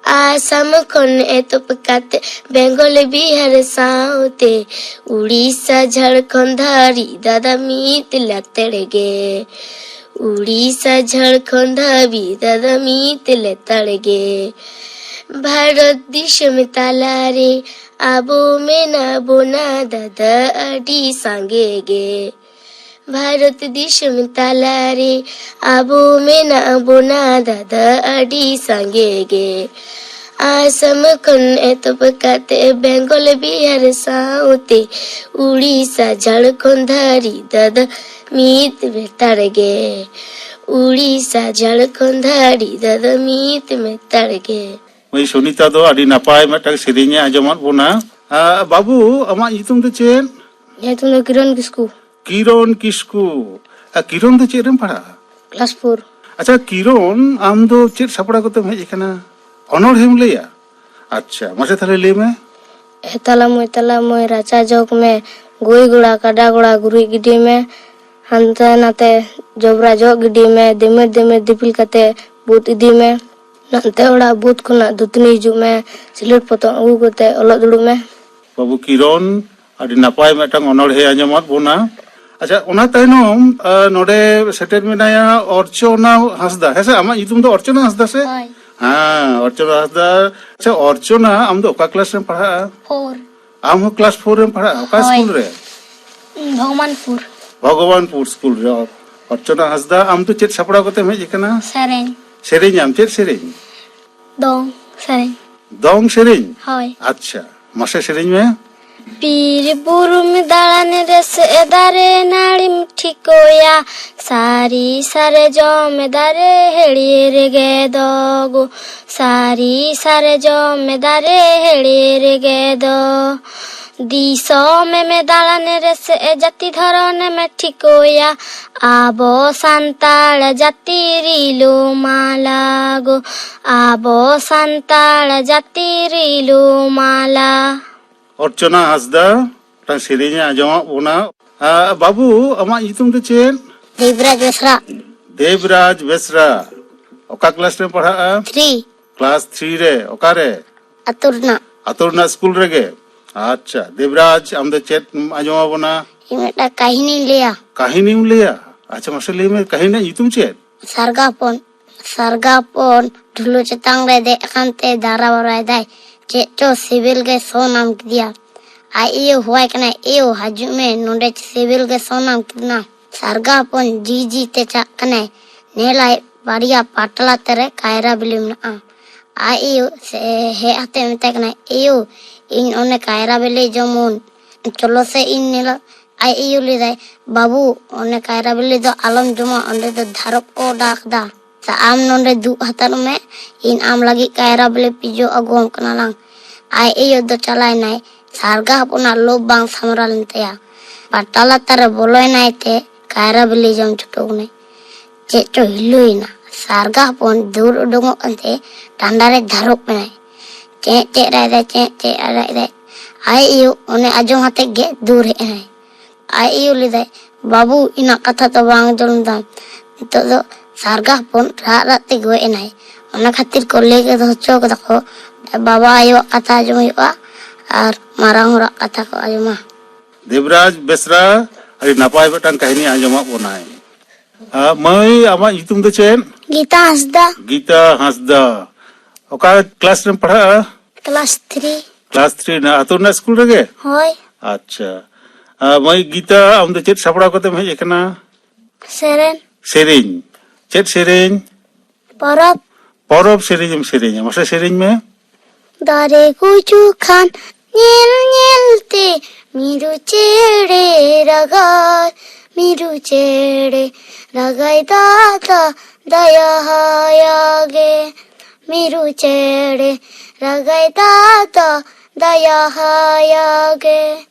ᱟᱥᱟᱢ ᱠᱷᱚᱱ ᱮᱛᱚᱦᱚᱵ ᱠᱟᱛᱮ ᱵᱮᱝᱜᱚᱞ ᱵᱤᱦᱟᱨ ᱥᱟᱶᱛᱮ ᱩᱲᱤᱥᱥᱟ ᱡᱷᱟᱲᱠᱷᱚᱸᱰ ᱫᱷᱟᱹᱨᱤᱡ ᱫᱟᱫᱟ ᱢᱤᱫ ᱞᱮᱛᱟᱲ ᱜᱮ᱾ ᱩᱲᱤᱥᱥᱟ ᱡᱷᱟᱲᱠᱷᱚᱸᱰ ᱫᱷᱟᱹᱵᱤᱡ ᱫᱟᱫᱟ ᱢᱤᱫ ᱞᱮᱛᱟᱲ ᱜᱮ᱾ ᱵᱷᱟᱨᱚᱛ ᱫᱤᱥᱚᱢ ᱛᱟᱞᱟᱨᱮ ᱟᱵᱚ ᱢᱮᱱᱟᱜ ᱵᱚᱱᱟ ᱫᱟᱫᱟ ᱟᱹᱰᱤ ᱥᱟᱸᱜᱮ ᱜᱮ᱾ ᱵᱷᱟᱨᱚᱛ ᱫᱤᱥᱚᱢ ᱛᱟᱞᱟᱨᱮ ᱟᱵᱚ ᱢᱮᱱᱟᱜ ᱵᱚᱱᱟ ᱫᱟᱫᱟ ᱟᱹᱰᱤ ᱥᱟᱸᱜᱮ ᱜᱮ᱾ ᱟᱥᱟᱢ ᱠᱷᱚᱱ ᱮᱛᱚᱦᱚᱵ ᱠᱟᱛᱮ ᱵᱮᱝᱜᱚᱞ ᱵᱤᱦᱟᱨ ᱥᱟᱶᱛᱮ ᱩᱲᱤᱥᱥᱟ ᱡᱷᱟᱲᱠᱷᱚᱸᱰ ᱫᱷᱟᱹᱨᱤᱡ ᱫᱟᱫᱟ ᱢᱤᱫ ᱞᱮᱛᱟᱲ ᱜᱮ᱾ ᱩᱲᱤᱥᱥᱟ ᱡᱷᱟᱲᱠᱷᱚᱸᱰ ᱫᱷᱟᱹᱨᱤᱡ ᱫᱟᱫᱟ ᱢᱤᱫ ᱞᱮᱛᱟᱲ ᱜᱮ᱾ ᱢᱟᱹᱭ ᱥᱩᱱᱤᱛᱟ ᱫᱚ ᱟᱹᱰᱤ ᱱᱟᱯᱟᱭ ᱢᱤᱫᱴᱟᱝ ᱥᱮᱨᱮᱧ ᱮ ᱟᱸᱡᱚᱢᱟᱫ ᱵᱚᱱᱟ᱾ ᱟᱨ ᱵᱟᱹᱵᱩ, ᱟᱢᱟᱜ ᱧᱩᱛᱩᱢ ᱫᱚ ᱪᱮᱫ? ᱧᱩᱛᱩᱢ ᱫᱚ ᱠᱤᱨᱚᱱ ᱠᱤᱥᱠᱩ᱾ ᱠᱤᱨᱚᱱ ᱠᱤᱥᱠᱩ᱾ ᱟᱨ ᱠᱤᱨᱚᱱ ᱫᱚ ᱪᱮᱫ ᱨᱮᱢ ᱯᱟᱲᱦᱟᱜᱼᱟ? Class four. ᱟᱪᱪᱷᱟ ᱠᱤᱨᱚᱱ, ᱟᱢ ᱫᱚ ᱪᱮᱫ ᱥᱟᱯᱲᱟᱣ ᱠᱟᱛᱮᱢ ᱦᱮᱡ ᱟᱠᱟᱱᱟ? ᱚᱱᱚᱬᱦᱮᱢ ᱞᱟᱹᱭᱟ? ᱟᱪᱪᱷᱟ, ᱢᱟᱥᱮ ᱛᱟᱦᱞᱮ ᱞᱟᱹᱭ ᱢᱮ᱾ ᱮ ᱛᱟᱞᱟ ᱢᱟᱹᱭ, ᱛᱟᱞᱟ ᱢᱟᱹᱭ, ᱨᱟᱪᱟ ᱡᱚᱜᱽ ᱢᱮ, ᱜᱟᱹᱭ ᱜᱚᱲᱟ ᱠᱟᱰᱟ ᱜᱚᱲᱟ ᱜᱩᱨᱤᱡ ᱜᱤᱰᱤ ᱢᱮ, ᱦᱟᱱᱛᱮ ᱱᱟᱛᱮ ᱡᱚᱵᱽᱨᱟ ᱡᱚᱜ ᱜᱤᱰᱤ ᱢᱮ, ᱫᱤᱢᱤᱨ ᱫᱤᱢᱤᱨ ᱫᱤᱯᱤᱞ ᱠᱟᱛᱮ ᱵᱩᱫ ᱤᱫᱤ ᱢᱮ, ᱱᱟᱛᱮ ᱚᱲᱟᱜ ᱵᱩᱫ ᱠᱷᱚᱱᱟᱜ ᱫᱟᱹᱛᱟᱹᱱᱤ ᱦᱤᱡᱩᱜ ᱢᱮ, ᱥᱤᱞᱟᱹᱴ ᱯᱚᱛᱚᱵ ᱟᱹᱜᱩ ᱠᱟᱛᱮ ᱚᱞᱚᱜ ᱫᱩᱲᱩᱵ ᱢᱮ᱾ ᱵᱟᱹᱵᱩ ᱠᱤᱨᱚᱱ, ᱟᱹᱰᱤ ᱱᱟᱯᱟᱭ ᱢᱤᱫᱴᱟᱝ ᱚᱱᱚᱬᱦᱮ ᱟᱸᱡᱚᱢᱟᱫ ᱵᱚᱱᱟ᱾ ᱟᱪᱪᱷᱟ, ᱚᱱᱟ ᱛᱟᱭᱱᱚᱢ, ᱟ, ᱱᱚᱰᱮ ᱥᱮᱴᱮᱨ ᱢᱮᱱᱟᱭᱟ ᱚᱨᱪᱚᱱᱟ ᱦᱟᱸᱥᱫᱟ᱾ ᱦᱮᱸ ᱥᱮ, ᱟᱢᱟᱜ ᱧᱩᱛᱩᱢ ᱫᱚ ᱚᱨᱪᱚᱱᱟ ᱦᱟᱸᱥᱫᱟ ᱥᱮ? ᱦᱳᱭ᱾ ᱦᱮᱸ, ᱚᱨᱪᱚᱱᱟ ᱦᱟᱸᱥᱫᱟ᱾ ᱟᱪᱪᱷᱟ, ᱚᱨᱪᱚᱱᱟ, ᱟᱢ ᱫᱚ ᱚᱠᱟ ᱠᱞᱟᱥ ᱨᱮᱢ ᱯᱟᱲᱦᱟᱜᱼᱟ? ᱯᱷᱳᱨ᱾ ᱟᱢ ᱦᱚᱸ ᱠᱞᱟᱥ ᱯᱷᱳᱨ ᱨᱮᱢ ᱯᱟᱲᱦᱟᱜᱼᱟ? ᱚᱠᱟ ᱦᱳᱭ᱾ ᱥᱠᱩᱞ ᱨᱮ? ᱵᱷᱚᱜᱚᱵᱟᱱᱯᱩᱨ᱾ ᱵᱷᱚᱜᱚᱵᱟᱱᱯᱩᱨ ᱥᱠᱩᱞ ᱨᱮ᱾ ᱚᱨᱪᱚᱱᱟ ᱦᱟᱸᱥᱫᱟ, ᱟᱢ ᱫᱚ ᱪᱮᱫ ᱥᱟᱯᱲᱟᱣ ᱠᱟᱛᱮᱢ ᱦᱮᱡ ᱟᱠᱟᱱᱟ? ᱥᱮᱨᱮᱧ᱾ ᱥᱮᱨᱮᱧᱟᱢ? ᱪᱮᱫ ᱥᱮᱨᱮᱧ? ᱫᱚᱝ ᱥᱮᱨᱮᱧ᱾ ᱫᱚᱝ ᱥᱮᱨᱮᱧ? ᱦᱳᱭ᱾ ᱟᱪᱪᱷᱟ, ᱢᱟᱥᱮ ᱥᱮᱨᱮᱧ ᱢᱮ᱾ ᱵᱤᱨ ᱵᱩᱨᱩᱢ ᱫᱟᱬᱟᱱ ᱨᱮᱥᱮ ᱫᱟᱨᱮ ᱱᱟᱹᱲᱤᱢ ᱴᱷᱤᱠᱟᱹᱭᱟ, ᱥᱟᱹᱨᱤ ᱥᱟᱨᱡᱚᱢ ᱫᱟᱨᱮ ᱦᱮᱲᱤᱭᱟᱹ ᱨᱮᱜᱮ ᱫᱚ ᱜᱚ, ᱥᱟᱹᱨᱤ ᱥᱟᱨᱡᱚᱢ ᱫᱟᱨᱮ ᱦᱮᱲᱤᱭᱟᱹ ᱨᱮᱜᱮ ᱫᱚ᱾ ᱫᱤᱥᱚᱢᱮᱢ ᱫᱟᱬᱟᱱ ᱨᱮᱥᱮ ᱡᱟᱹᱛᱤ ᱫᱷᱚᱨᱚᱱᱮᱢ ᱴᱷᱤᱠᱟᱹᱭᱟ᱾ ᱟᱵᱚ ᱥᱟᱱᱛᱟᱲ ᱡᱟᱹᱛᱤ ᱨᱤᱞᱟᱹᱢᱟᱞᱟ ᱜᱳ, ᱟᱵᱚ ᱥᱟᱱᱛᱟᱲ ᱡᱟᱹᱛᱤ ᱨᱤᱞᱟᱹᱢᱟᱞᱟ᱾ ᱚᱨᱪᱚᱱᱟ ᱦᱟᱸᱥᱫᱟ ᱢᱤᱫᱴᱟᱝ ᱥᱮᱨᱮᱧᱮ ᱟᱸᱡᱚᱢᱟᱫ ᱵᱚᱱᱟ᱾ ᱟᱨ ᱵᱟᱹᱵᱩ, ᱟᱢᱟᱜ ᱧᱩᱛᱩᱢ ᱫᱚ ᱪᱮᱫ? ᱫᱮᱵᱽᱨᱟᱡᱽ ᱵᱮᱥᱨᱟ᱾ ᱫᱮᱵᱽᱨᱟᱡᱽ ᱵᱮᱥᱨᱟ᱾ ᱚᱠᱟ ᱠᱞᱟᱥ ᱨᱮᱢ ᱯᱟᱲᱦᱟᱜᱼᱟ? ᱛᱷᱨᱤ᱾ ᱠᱞᱟᱥ ᱛᱷᱨᱤ ᱨᱮ᱾ ᱚᱠᱟᱨᱮ? ᱟᱹᱛᱩ ᱨᱮᱱᱟᱜ᱾ ᱟᱹᱛᱩ ᱨᱮᱱᱟᱜ ᱥᱠᱩᱞ ᱨᱮᱜᱮ? ᱟᱪᱪᱷᱟ, ᱫᱮᱵᱽᱨᱟᱡᱽ, ᱟᱢ ᱫᱚ ᱪᱮᱫ ᱮᱢ ᱟᱸᱡᱚᱢ ᱟᱵᱚᱱᱟ? ᱤᱧ ᱢᱤᱫᱴᱟᱝ ᱠᱟᱹᱦᱱᱤᱧ ᱞᱟᱹᱭᱟ᱾ ᱠᱟᱹᱦᱱᱤᱢ ᱞᱟᱹᱭᱟ? ᱟᱪᱪᱷᱟ, ᱢᱟᱥᱮ ᱞᱟᱹᱭ ᱢᱮ, ᱠᱟᱹᱦᱱᱤ ᱨᱮᱱᱟᱜ ᱧᱩᱛᱩᱢ ᱪᱮᱫ? ᱥᱟᱨᱜᱟ ᱦᱚᱯᱚᱱ᱾ ᱥᱟᱨᱜᱟ ᱦᱚᱯᱚᱱ ᱰᱷᱩᱞᱩ ᱪᱮᱛᱟᱱ ᱨᱮ ᱫᱮᱡ ᱟᱠᱟᱱ ᱛᱮ ᱫᱟᱬᱟ ᱵᱟᱲᱟᱭ ᱫᱟᱭ᱾ ᱪᱮᱫ ᱪᱚ ᱥᱤᱵᱤᱞ ᱜᱮ ᱥᱚ ᱧᱟᱢ ᱠᱮᱫᱮᱭᱟ᱾ ᱟᱡ ᱟᱭᱳ ᱦᱚᱦᱚᱣᱟᱭ ᱠᱟᱱᱟᱭ, "ᱮᱭᱳ, ᱦᱤᱡᱩᱜ ᱢᱮ, ᱱᱚᱰᱮ ᱥᱤᱵᱤᱞ ᱜᱮ ᱥᱚ ᱧᱟᱢ ᱠᱮᱫᱮᱭᱟ᱾" ᱥᱟᱨᱜᱟ ᱦᱚᱯᱚᱱ ᱡᱤ ᱡᱤ ᱛᱮ ᱪᱟᱜ ᱠᱟᱱᱟᱭ᱾ ᱧᱮᱞᱟᱭ ᱵᱟᱨᱭᱟ ᱯᱟᱴᱞᱟ ᱛᱮᱨᱮ ᱠᱟᱭᱨᱟ ᱵᱤᱞᱤ ᱢᱮᱱᱟᱜᱼᱟ᱾ ᱟᱡ ᱟᱭᱳ ᱥᱮ ᱦᱮᱡ ᱟᱛᱮ ᱢᱮᱛᱟᱭ ᱠᱟᱱᱟᱭ, "ᱮᱭᱳ, ᱤᱧ ᱚᱱᱮ ᱠᱟᱭᱨᱟ ᱵᱤᱞᱤ ᱡᱚᱢᱩᱱ, ᱪᱚᱞᱚ ᱥᱮ ᱤᱧ ᱧᱮᱞᱟ᱾" ᱟᱡ ᱟᱭᱳ ᱞᱟᱹᱭᱫᱟᱭ, "ᱵᱟᱹᱵᱩ, ᱚᱱᱮ ᱠᱟᱭᱨᱟ ᱵᱤᱞᱤ ᱫᱚ ᱟᱞᱚᱢ ᱡᱚᱢᱟ, ᱚᱸᱰᱮ ᱫᱚ ᱫᱷᱟᱨᱚᱯ ᱠᱚ ᱚᱰᱟᱣ ᱠᱟᱫᱟ᱾ ᱥᱮ ᱟᱢ ᱱᱚᱸᱰᱮ ᱫᱩᱲᱩᱵ ᱦᱟᱛᱟᱲᱚᱜ ᱢᱮ, ᱤᱧ ᱟᱢ ᱞᱟᱹᱜᱤᱫ ᱠᱟᱭᱨᱟ ᱵᱤᱞᱤ ᱯᱤᱡᱟᱹ ᱟᱹᱜᱩᱣᱟᱢ ᱠᱟᱱᱟ ᱞᱟᱝ᱾" ᱟᱡ ᱟᱭᱳ ᱫᱚ ᱪᱟᱞᱟᱣᱮᱱᱟᱭ᱾ ᱥᱟᱨᱜᱟ ᱦᱚᱯᱚᱱᱟᱜ ᱞᱳᱵᱷ ᱵᱟᱝ ᱥᱟᱢᱵᱲᱟᱣ ᱞᱮᱱ ᱛᱟᱭᱟ᱾ ᱯᱟᱴᱟ ᱞᱟᱛᱟᱨ ᱨᱮ ᱵᱚᱞᱚᱭᱮᱱᱟᱭ ᱛᱮ ᱠᱟᱭᱨᱟ ᱵᱤᱞᱤ ᱡᱚᱢ ᱪᱷᱩᱴᱟᱹᱣ ᱮᱱᱟᱭ᱾ ᱪᱮᱫ ᱪᱚ ᱦᱤᱞᱟᱹᱭᱮᱱᱟ᱾ ᱥᱟᱨᱜᱟ ᱦᱚᱯᱚᱱ ᱫᱟᱹᱲ ᱩᱰᱩᱝᱚᱜ ᱠᱟᱱᱛᱮ ᱰᱟᱸᱰᱟ ᱨᱮ ᱫᱷᱟᱨᱚᱯ ᱮᱱᱟᱭ᱾ ᱪᱮᱸᱜ ᱪᱮᱸᱜ ᱨᱟᱜ ᱮᱫᱟᱭ, ᱪᱮᱸᱜ ᱪᱮᱸᱜ ᱨᱟᱜ ᱮᱫᱟᱭ᱾ ᱟᱡ ᱟᱭᱳ ᱚᱱᱮ ᱟᱸᱡᱚᱢ ᱟᱛᱮ ᱜᱮ ᱫᱟᱹᱲ ᱦᱮᱡ ᱮᱱᱟᱭ᱾ ᱟᱡ ᱟᱭᱳ ᱞᱟᱹᱭᱫᱟᱭ, "ᱵᱟᱹᱵᱩ, ᱤᱧᱟᱹᱜ ᱠᱟᱛᱷᱟ ᱫᱚ ᱵᱟᱝ ᱟᱸᱡᱚᱢ ᱞᱮᱫᱟᱢ᱾ ᱱᱤᱛᱚᱜ ᱫᱚ ᱥᱟᱨᱜᱟ ᱦᱚᱯᱚᱱ ᱨᱟᱜ ᱨᱟᱜ ᱛᱮ ᱜᱚᱡ ᱮᱱᱟᱭ᱾ ᱚᱱᱟ ᱠᱷᱟᱹᱛᱤᱨ ᱠᱚ ᱞᱟᱹᱭ ᱦᱚᱪᱚ ᱠᱟᱫᱟ ᱠᱚ, ᱵᱟᱵᱟ ᱟᱭᱳᱣᱟᱜ ᱠᱟᱛᱷᱟ ᱟᱸᱡᱚᱢ ᱦᱩᱭᱩᱜᱼᱟ ᱟᱨ ᱢᱟᱨᱟᱝ ᱦᱚᱲᱟᱜ ᱠᱟᱛᱷᱟ ᱠᱚ ᱟᱸᱡᱚᱢᱟ᱾" ᱫᱮᱵᱽᱨᱟᱡᱽ ᱵᱮᱥᱨᱟ ᱟᱹᱰᱤ ᱱᱟᱯᱟᱭ ᱢᱤᱫᱴᱟᱝ ᱠᱟᱹᱦᱱᱤ ᱟᱸᱡᱚᱢᱟᱫ ᱵᱚᱱᱟᱭ᱾ ᱟᱨ ᱢᱟᱹᱭ, ᱟᱢᱟᱜ ᱧᱩᱛᱩᱢ ᱫᱚ ᱪᱮᱫ? ᱜᱤᱛᱟ ᱦᱟᱸᱥᱫᱟ᱾ ᱜᱤᱛᱟ ᱦᱟᱸᱥᱫᱟ᱾ ᱚᱠᱟ ᱠᱞᱟᱥ ᱨᱮᱢ ᱯᱟᱲᱦᱟᱜᱼᱟ? Class three. ᱠᱞᱟᱥ ᱛᱷᱨᱤ ᱨᱮᱱᱟᱜ ᱟᱹᱛᱩ ᱨᱮᱱᱟᱜ ᱥᱠᱩᱞ ᱨᱮᱜᱮ? ᱦᱳᱭ᱾ ᱟᱪᱪᱷᱟ᱾ ᱟᱨ ᱢᱟᱹᱭ ᱜᱤᱛᱟ, ᱟᱢ ᱫᱚ ᱪᱮᱫ ᱥᱟᱯᱲᱟᱣ ᱠᱟᱛᱮᱢ ᱦᱮᱡ ᱟᱠᱟᱱᱟ? ᱥᱮᱨᱮᱧ᱾ ᱥᱮᱨᱮᱧ? ᱪᱮᱫ ᱥᱮᱨᱮᱧ? ᱯᱚᱨᱚᱵᱽ᱾ ᱯᱚᱨᱚᱵᱽ ᱥᱮᱨᱮᱧ ᱮᱢ ᱥᱮᱨᱮᱧᱟ, ᱢᱟᱥᱮ ᱥᱮᱨᱮᱧ ᱢᱮ᱾ ᱫᱟᱨᱮ ᱜᱩᱡᱩᱜ ᱠᱷᱟᱱ ᱧᱮᱞ ᱧᱮᱞ ᱛᱮ ᱢᱤᱨᱩ ᱪᱮᱬᱮ ᱨᱟᱜᱟᱭ, ᱢᱤᱨᱩ ᱪᱮᱬᱮ ᱨᱟᱜᱟᱭ ᱫᱟᱫᱟ ᱫᱟᱭᱟ ᱦᱟᱭᱟ ᱜᱮ, ᱢᱤᱨᱩ ᱪᱮᱬᱮ ᱨᱟᱜᱟᱭ ᱫᱟᱫᱟ ᱫᱟᱭᱟ ᱦᱟᱭᱟ ᱜᱮ᱾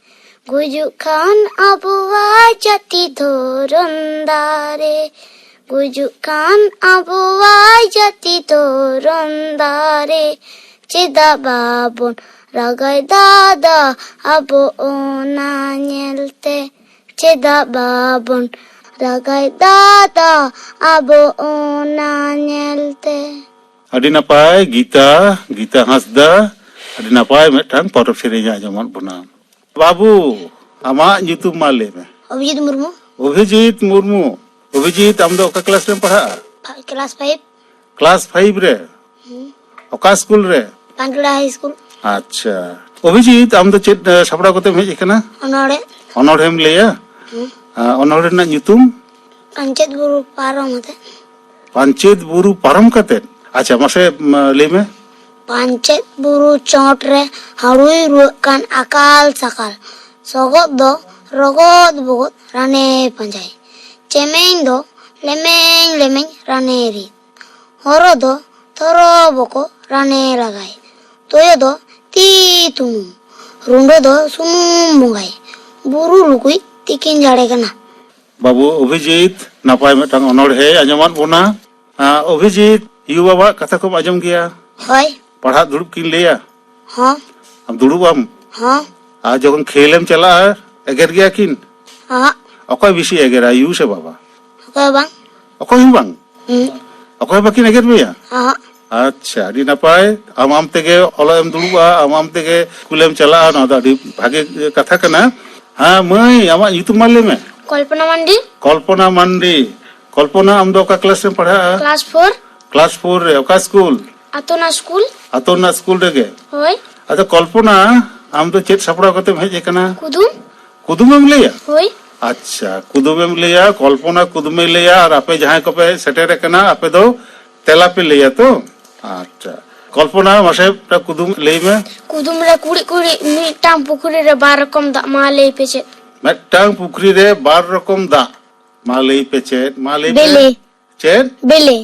ᱜᱩᱡᱩᱜ ᱠᱷᱟᱱ ᱟᱵᱚᱣᱟᱜ ᱡᱟᱹᱛᱤ ᱫᱷᱚᱨᱚᱢ ᱫᱟᱨᱮ, ᱜᱩᱡᱩᱜ ᱠᱷᱟᱱ ᱟᱵᱚᱣᱟᱜ ᱡᱟᱹᱛᱤ ᱫᱷᱚᱨᱚᱢ ᱫᱟᱨᱮ, ᱪᱮᱫᱟᱜ ᱵᱟᱵᱚᱱ ᱨᱟᱜᱟᱭ ᱫᱟᱫᱟ ᱟᱵᱚ ᱚᱱᱟ ᱧᱮᱞᱛᱮ? ᱪᱮᱫᱟᱜ ᱵᱟᱵᱚᱱ ᱨᱟᱜᱟᱭ ᱫᱟᱫᱟ ᱟᱵᱚ ᱚᱱᱟ ᱧᱮᱞᱛᱮ? ᱟᱹᱰᱤ ᱱᱟᱯᱟᱭ, ᱜᱤᱛᱟ, ᱜᱤᱛᱟ ᱦᱟᱸᱥᱫᱟ, ᱟᱹᱰᱤ ᱱᱟᱯᱟᱭ ᱢᱤᱫᱴᱟᱝ ᱯᱚᱨᱚᱵᱽ ᱥᱮᱨᱮᱧ ᱟᱸᱡᱚᱢᱟᱫ ᱵᱚᱱᱟ᱾ ᱵᱟᱹᱵᱩ, ᱟᱢᱟᱜ ᱧᱩᱛᱩᱢ ᱢᱟ ᱞᱟᱹᱭ ᱢᱮ᱾ ᱚᱵᱷᱤᱡᱤᱛ ᱢᱩᱨᱢᱩ᱾ ᱚᱵᱷᱤᱡᱤᱛ ᱢᱩᱨᱢᱩ᱾ ᱚᱵᱷᱤᱡᱤᱛ, ᱟᱢ ᱫᱚ ᱚᱠᱟ ᱠᱞᱟᱥ ᱨᱮᱢ ᱯᱟᱲᱦᱟᱜᱼᱟ? ᱯᱷᱟ-, ᱠᱞᱟᱥ ᱯᱷᱟᱭᱤᱵᱷ᱾ ᱠᱞᱟᱥ ᱯᱷᱟᱭᱤᱵᱷ ᱨᱮ? ᱦᱩᱸ᱾ ᱚᱠᱟ ᱥᱠᱩᱞ ᱨᱮ? ᱯᱟᱱᱠᱲᱟ ᱦᱟᱭ ᱥᱠᱩᱞ᱾ ᱟᱪᱪᱷᱟ᱾ ᱚᱵᱷᱤᱡᱤᱛ, ᱟᱢ ᱫᱚ ᱪᱮᱫ, ᱮ, ᱥᱟᱯᱲᱟᱣ ᱠᱟᱛᱮᱢ ᱦᱮᱡ ᱟᱠᱟᱱᱟ? ᱚᱱᱚᱬᱦᱮ᱾ ᱚᱱᱚᱬᱦᱮᱢ ᱞᱟᱹᱭᱟ? ᱦᱩᱸ᱾ ᱟ, ᱚᱱᱚᱬᱦᱮ ᱨᱮᱱᱟᱜ ᱧᱩᱛᱩᱢ? ᱯᱟᱧᱪᱮᱛ ᱵᱩᱨᱩ ᱯᱟᱨᱚᱢ ᱠᱟᱛᱮ᱾ ᱯᱟᱧᱪᱮᱛ ᱵᱩᱨᱩ ᱯᱟᱨᱚᱢ ᱠᱟᱛᱮ? ᱟᱪᱪᱷᱟ, ᱢᱟᱥᱮ, ᱢ, ᱞᱟᱹᱭ ᱢᱮ᱾ ᱯᱟᱧᱪᱮᱛ ᱵᱩᱨᱩ ᱪᱚᱴ ᱨᱮ ᱦᱟᱹᱲᱩᱭ ᱨᱩᱣᱟᱹᱜ ᱠᱟᱱ ᱟᱠᱟᱞ ᱥᱟᱠᱟᱞ᱾ ᱥᱚᱜᱚᱫ ᱫᱚ ᱨᱚᱜᱚᱫ ᱵᱚᱜᱚᱫ ᱨᱟᱱᱮ ᱯᱟᱸᱡᱟᱭ᱾ ᱪᱮᱢᱮᱧ ᱫᱚ ᱞᱮᱢᱮᱧ ᱞᱮᱢᱮᱧ ᱨᱟᱱᱮ ᱨᱤᱫ᱾ ᱦᱚᱨᱚ ᱫᱚ ᱛᱚᱨᱚ ᱵᱚᱠᱚ ᱨᱟᱱᱮ ᱞᱟᱜᱟᱭ᱾ ᱛᱚᱭᱚ ᱫᱚ ᱛᱤ ᱛᱩᱱᱩᱢ᱾ ᱨᱩᱸᱰᱟᱹ ᱫᱚ ᱥᱩᱱᱩᱢ ᱵᱚᱸᱜᱟᱭ᱾ ᱵᱩᱨᱩ ᱞᱩᱠᱩᱭ ᱛᱤᱠᱤᱱ ᱡᱟᱲᱮ ᱠᱟᱱᱟ᱾ ᱵᱟᱹᱵᱩ ᱚᱵᱷᱤᱡᱤᱛ, ᱱᱟᱯᱟᱭ ᱢᱤᱫᱴᱟᱝ ᱚᱱᱚᱬᱦᱮ ᱟᱸᱡᱚᱢᱟᱫ ᱵᱚᱱᱟ᱾ ᱟᱸ, ᱚᱵᱷᱤᱡᱤᱛ, ᱭᱩ ᱵᱟᱵᱟᱣᱟᱜ ᱠᱟᱛᱷᱟ ᱠᱚᱢ ᱟᱸᱡᱚᱢ ᱜᱮᱭᱟ? ᱦᱳᱭ᱾ ᱯᱟᱲᱦᱟᱜ ᱫᱩᱲᱩᱵ ᱠᱤᱱ ᱞᱟᱹᱭᱟ? ᱦᱚᱸ᱾ ᱟᱢ ᱫᱩᱲᱩᱵ ᱟᱢ? ᱦᱚᱸ᱾ ᱟᱨ ᱡᱚᱠᱷᱚᱱ ᱠᱷᱮᱞᱮᱢ ᱪᱟᱞᱟᱜᱼᱟ, ᱮᱜᱮᱨ ᱜᱮᱭᱟ ᱠᱤᱱ? ᱦᱚᱸ᱾ ᱚᱠᱚᱭ ᱵᱮᱥᱤ ᱮᱜᱮᱨᱟ, ᱭᱩ ᱥᱮ ᱵᱟᱵᱟ? ᱚᱠᱚᱭ ᱦᱚᱸ ᱵᱟᱝ᱾ ᱚᱠᱚᱭ ᱦᱚᱸ ᱵᱟᱝ? ᱦᱩᱸ᱾ ᱚᱠᱚᱭ ᱦᱚᱸ ᱵᱟᱹᱠᱤᱱ ᱮᱜᱮᱨ ᱢᱮᱭᱟ? ᱦᱚᱸ᱾ ᱟᱪᱪᱷᱟ, ᱟᱹᱰᱤ ᱱᱟᱯᱟᱭ᱾ ᱟᱢ ᱟᱢ ᱛᱮᱜᱮ ᱚᱞᱚᱜ ᱮᱢ ᱫᱩᱲᱩᱵᱼᱟ, ᱟᱢ ᱟᱢ ᱛᱮᱜᱮ ᱥᱠᱩᱞᱮᱢ ᱪᱟᱞᱟᱜᱼᱟ, ᱱᱚᱣᱟ ᱫᱚ ᱟᱹᱰᱤ ᱵᱷᱟᱜᱮ ᱠᱟᱛᱷᱟ ᱠᱟᱱᱟ᱾ ᱦᱮᱸ ᱢᱟᱹᱭ, ᱟᱢᱟᱜ ᱧᱩᱛᱩᱢ ᱢᱟ ᱞᱟᱹᱭ ᱢᱮ᱾ ᱠᱚᱞᱯᱚᱱᱟ ᱢᱟᱱᱰᱤ᱾ ᱠᱚᱞᱯᱚᱱᱟ ᱢᱟᱱᱰᱤ᱾ ᱠᱚᱞᱯᱚᱱᱟ, ᱟᱢ ᱫᱚ ᱚᱠᱟ ᱠᱞᱟᱥ ᱨᱮᱢ ᱯᱟᱲᱦᱟᱜᱼᱟ? Class four. ᱠᱞᱟᱥ ᱯᱷᱳᱨ ᱨᱮ, ᱚᱠᱟ ᱥᱠᱩᱞ? ᱟᱛᱳ ᱨᱮᱱᱟᱜ ᱥᱠᱩᱞ᱾ ᱟᱛᱳ ᱨᱮᱱᱟᱜ ᱥᱠᱩᱞ ᱨᱮᱜᱮ? ᱦᱳᱭ᱾ ᱟᱪᱪᱷᱟ ᱠᱚᱞᱯᱚᱱᱟ, ᱟᱢ ᱫᱚ ᱪᱮᱫ ᱥᱟᱯᱲᱟᱣ ᱠᱟᱛᱮᱢ ᱦᱮᱡ ᱟᱠᱟᱱᱟ? ᱠᱩᱫᱩᱢ᱾ ᱠᱩᱫᱩᱢᱮᱢ ᱞᱟᱹᱭᱟ? ᱦᱳᱭ᱾ ᱟᱪᱪᱷᱟ, ᱠᱩᱫᱩᱢᱮᱢ ᱞᱟᱹᱭᱟ, ᱠᱚᱞᱯᱚᱱᱟ ᱠᱩᱫᱩᱢᱮ ᱞᱟᱹᱭᱟ, ᱟᱨ ᱟᱯᱮ ᱡᱟᱦᱟᱸᱭ ᱠᱚᱯᱮ ᱥᱮᱴᱮᱨ ᱟᱠᱟᱱᱟ, ᱟᱯᱮ ᱫᱚ ᱛᱮᱞᱟ ᱯᱮ ᱞᱟᱹᱭᱟ ᱛᱚ? ᱟᱪᱪᱷᱟ, ᱠᱚᱞᱯᱚᱱᱟ, ᱢᱟᱥᱮ ᱢᱤᱫᱴᱟᱝ ᱠᱩᱫᱩᱢ ᱞᱟᱹᱭ ᱢᱮ᱾ ᱠᱩᱫᱩᱢ ᱨᱮ ᱠᱩᱲᱤᱫ ᱠᱩᱲᱤᱫ, ᱢᱤᱫᱴᱟᱝ ᱯᱩᱠᱷᱨᱤ ᱨᱮ ᱵᱟᱨ ᱨᱚᱠᱚᱢ ᱫᱟᱜ, ᱢᱟ ᱞᱟᱹᱭ ᱯᱮ ᱪᱮᱫ? ᱢᱤᱫᱴᱟᱝ ᱯᱩᱠᱷᱨᱤ ᱨᱮ ᱵᱟᱨ ᱨᱚᱠᱚᱢ ᱫᱟᱜ, ᱢᱟ ᱞᱟᱹᱭ ᱯᱮ ᱪᱮᱫ? ᱢᱟ ᱞᱟᱹᱭ ᱯᱮ᱾ ᱵᱮᱞᱮ᱾ ᱪᱮᱫ? ᱵᱮᱞᱮ᱾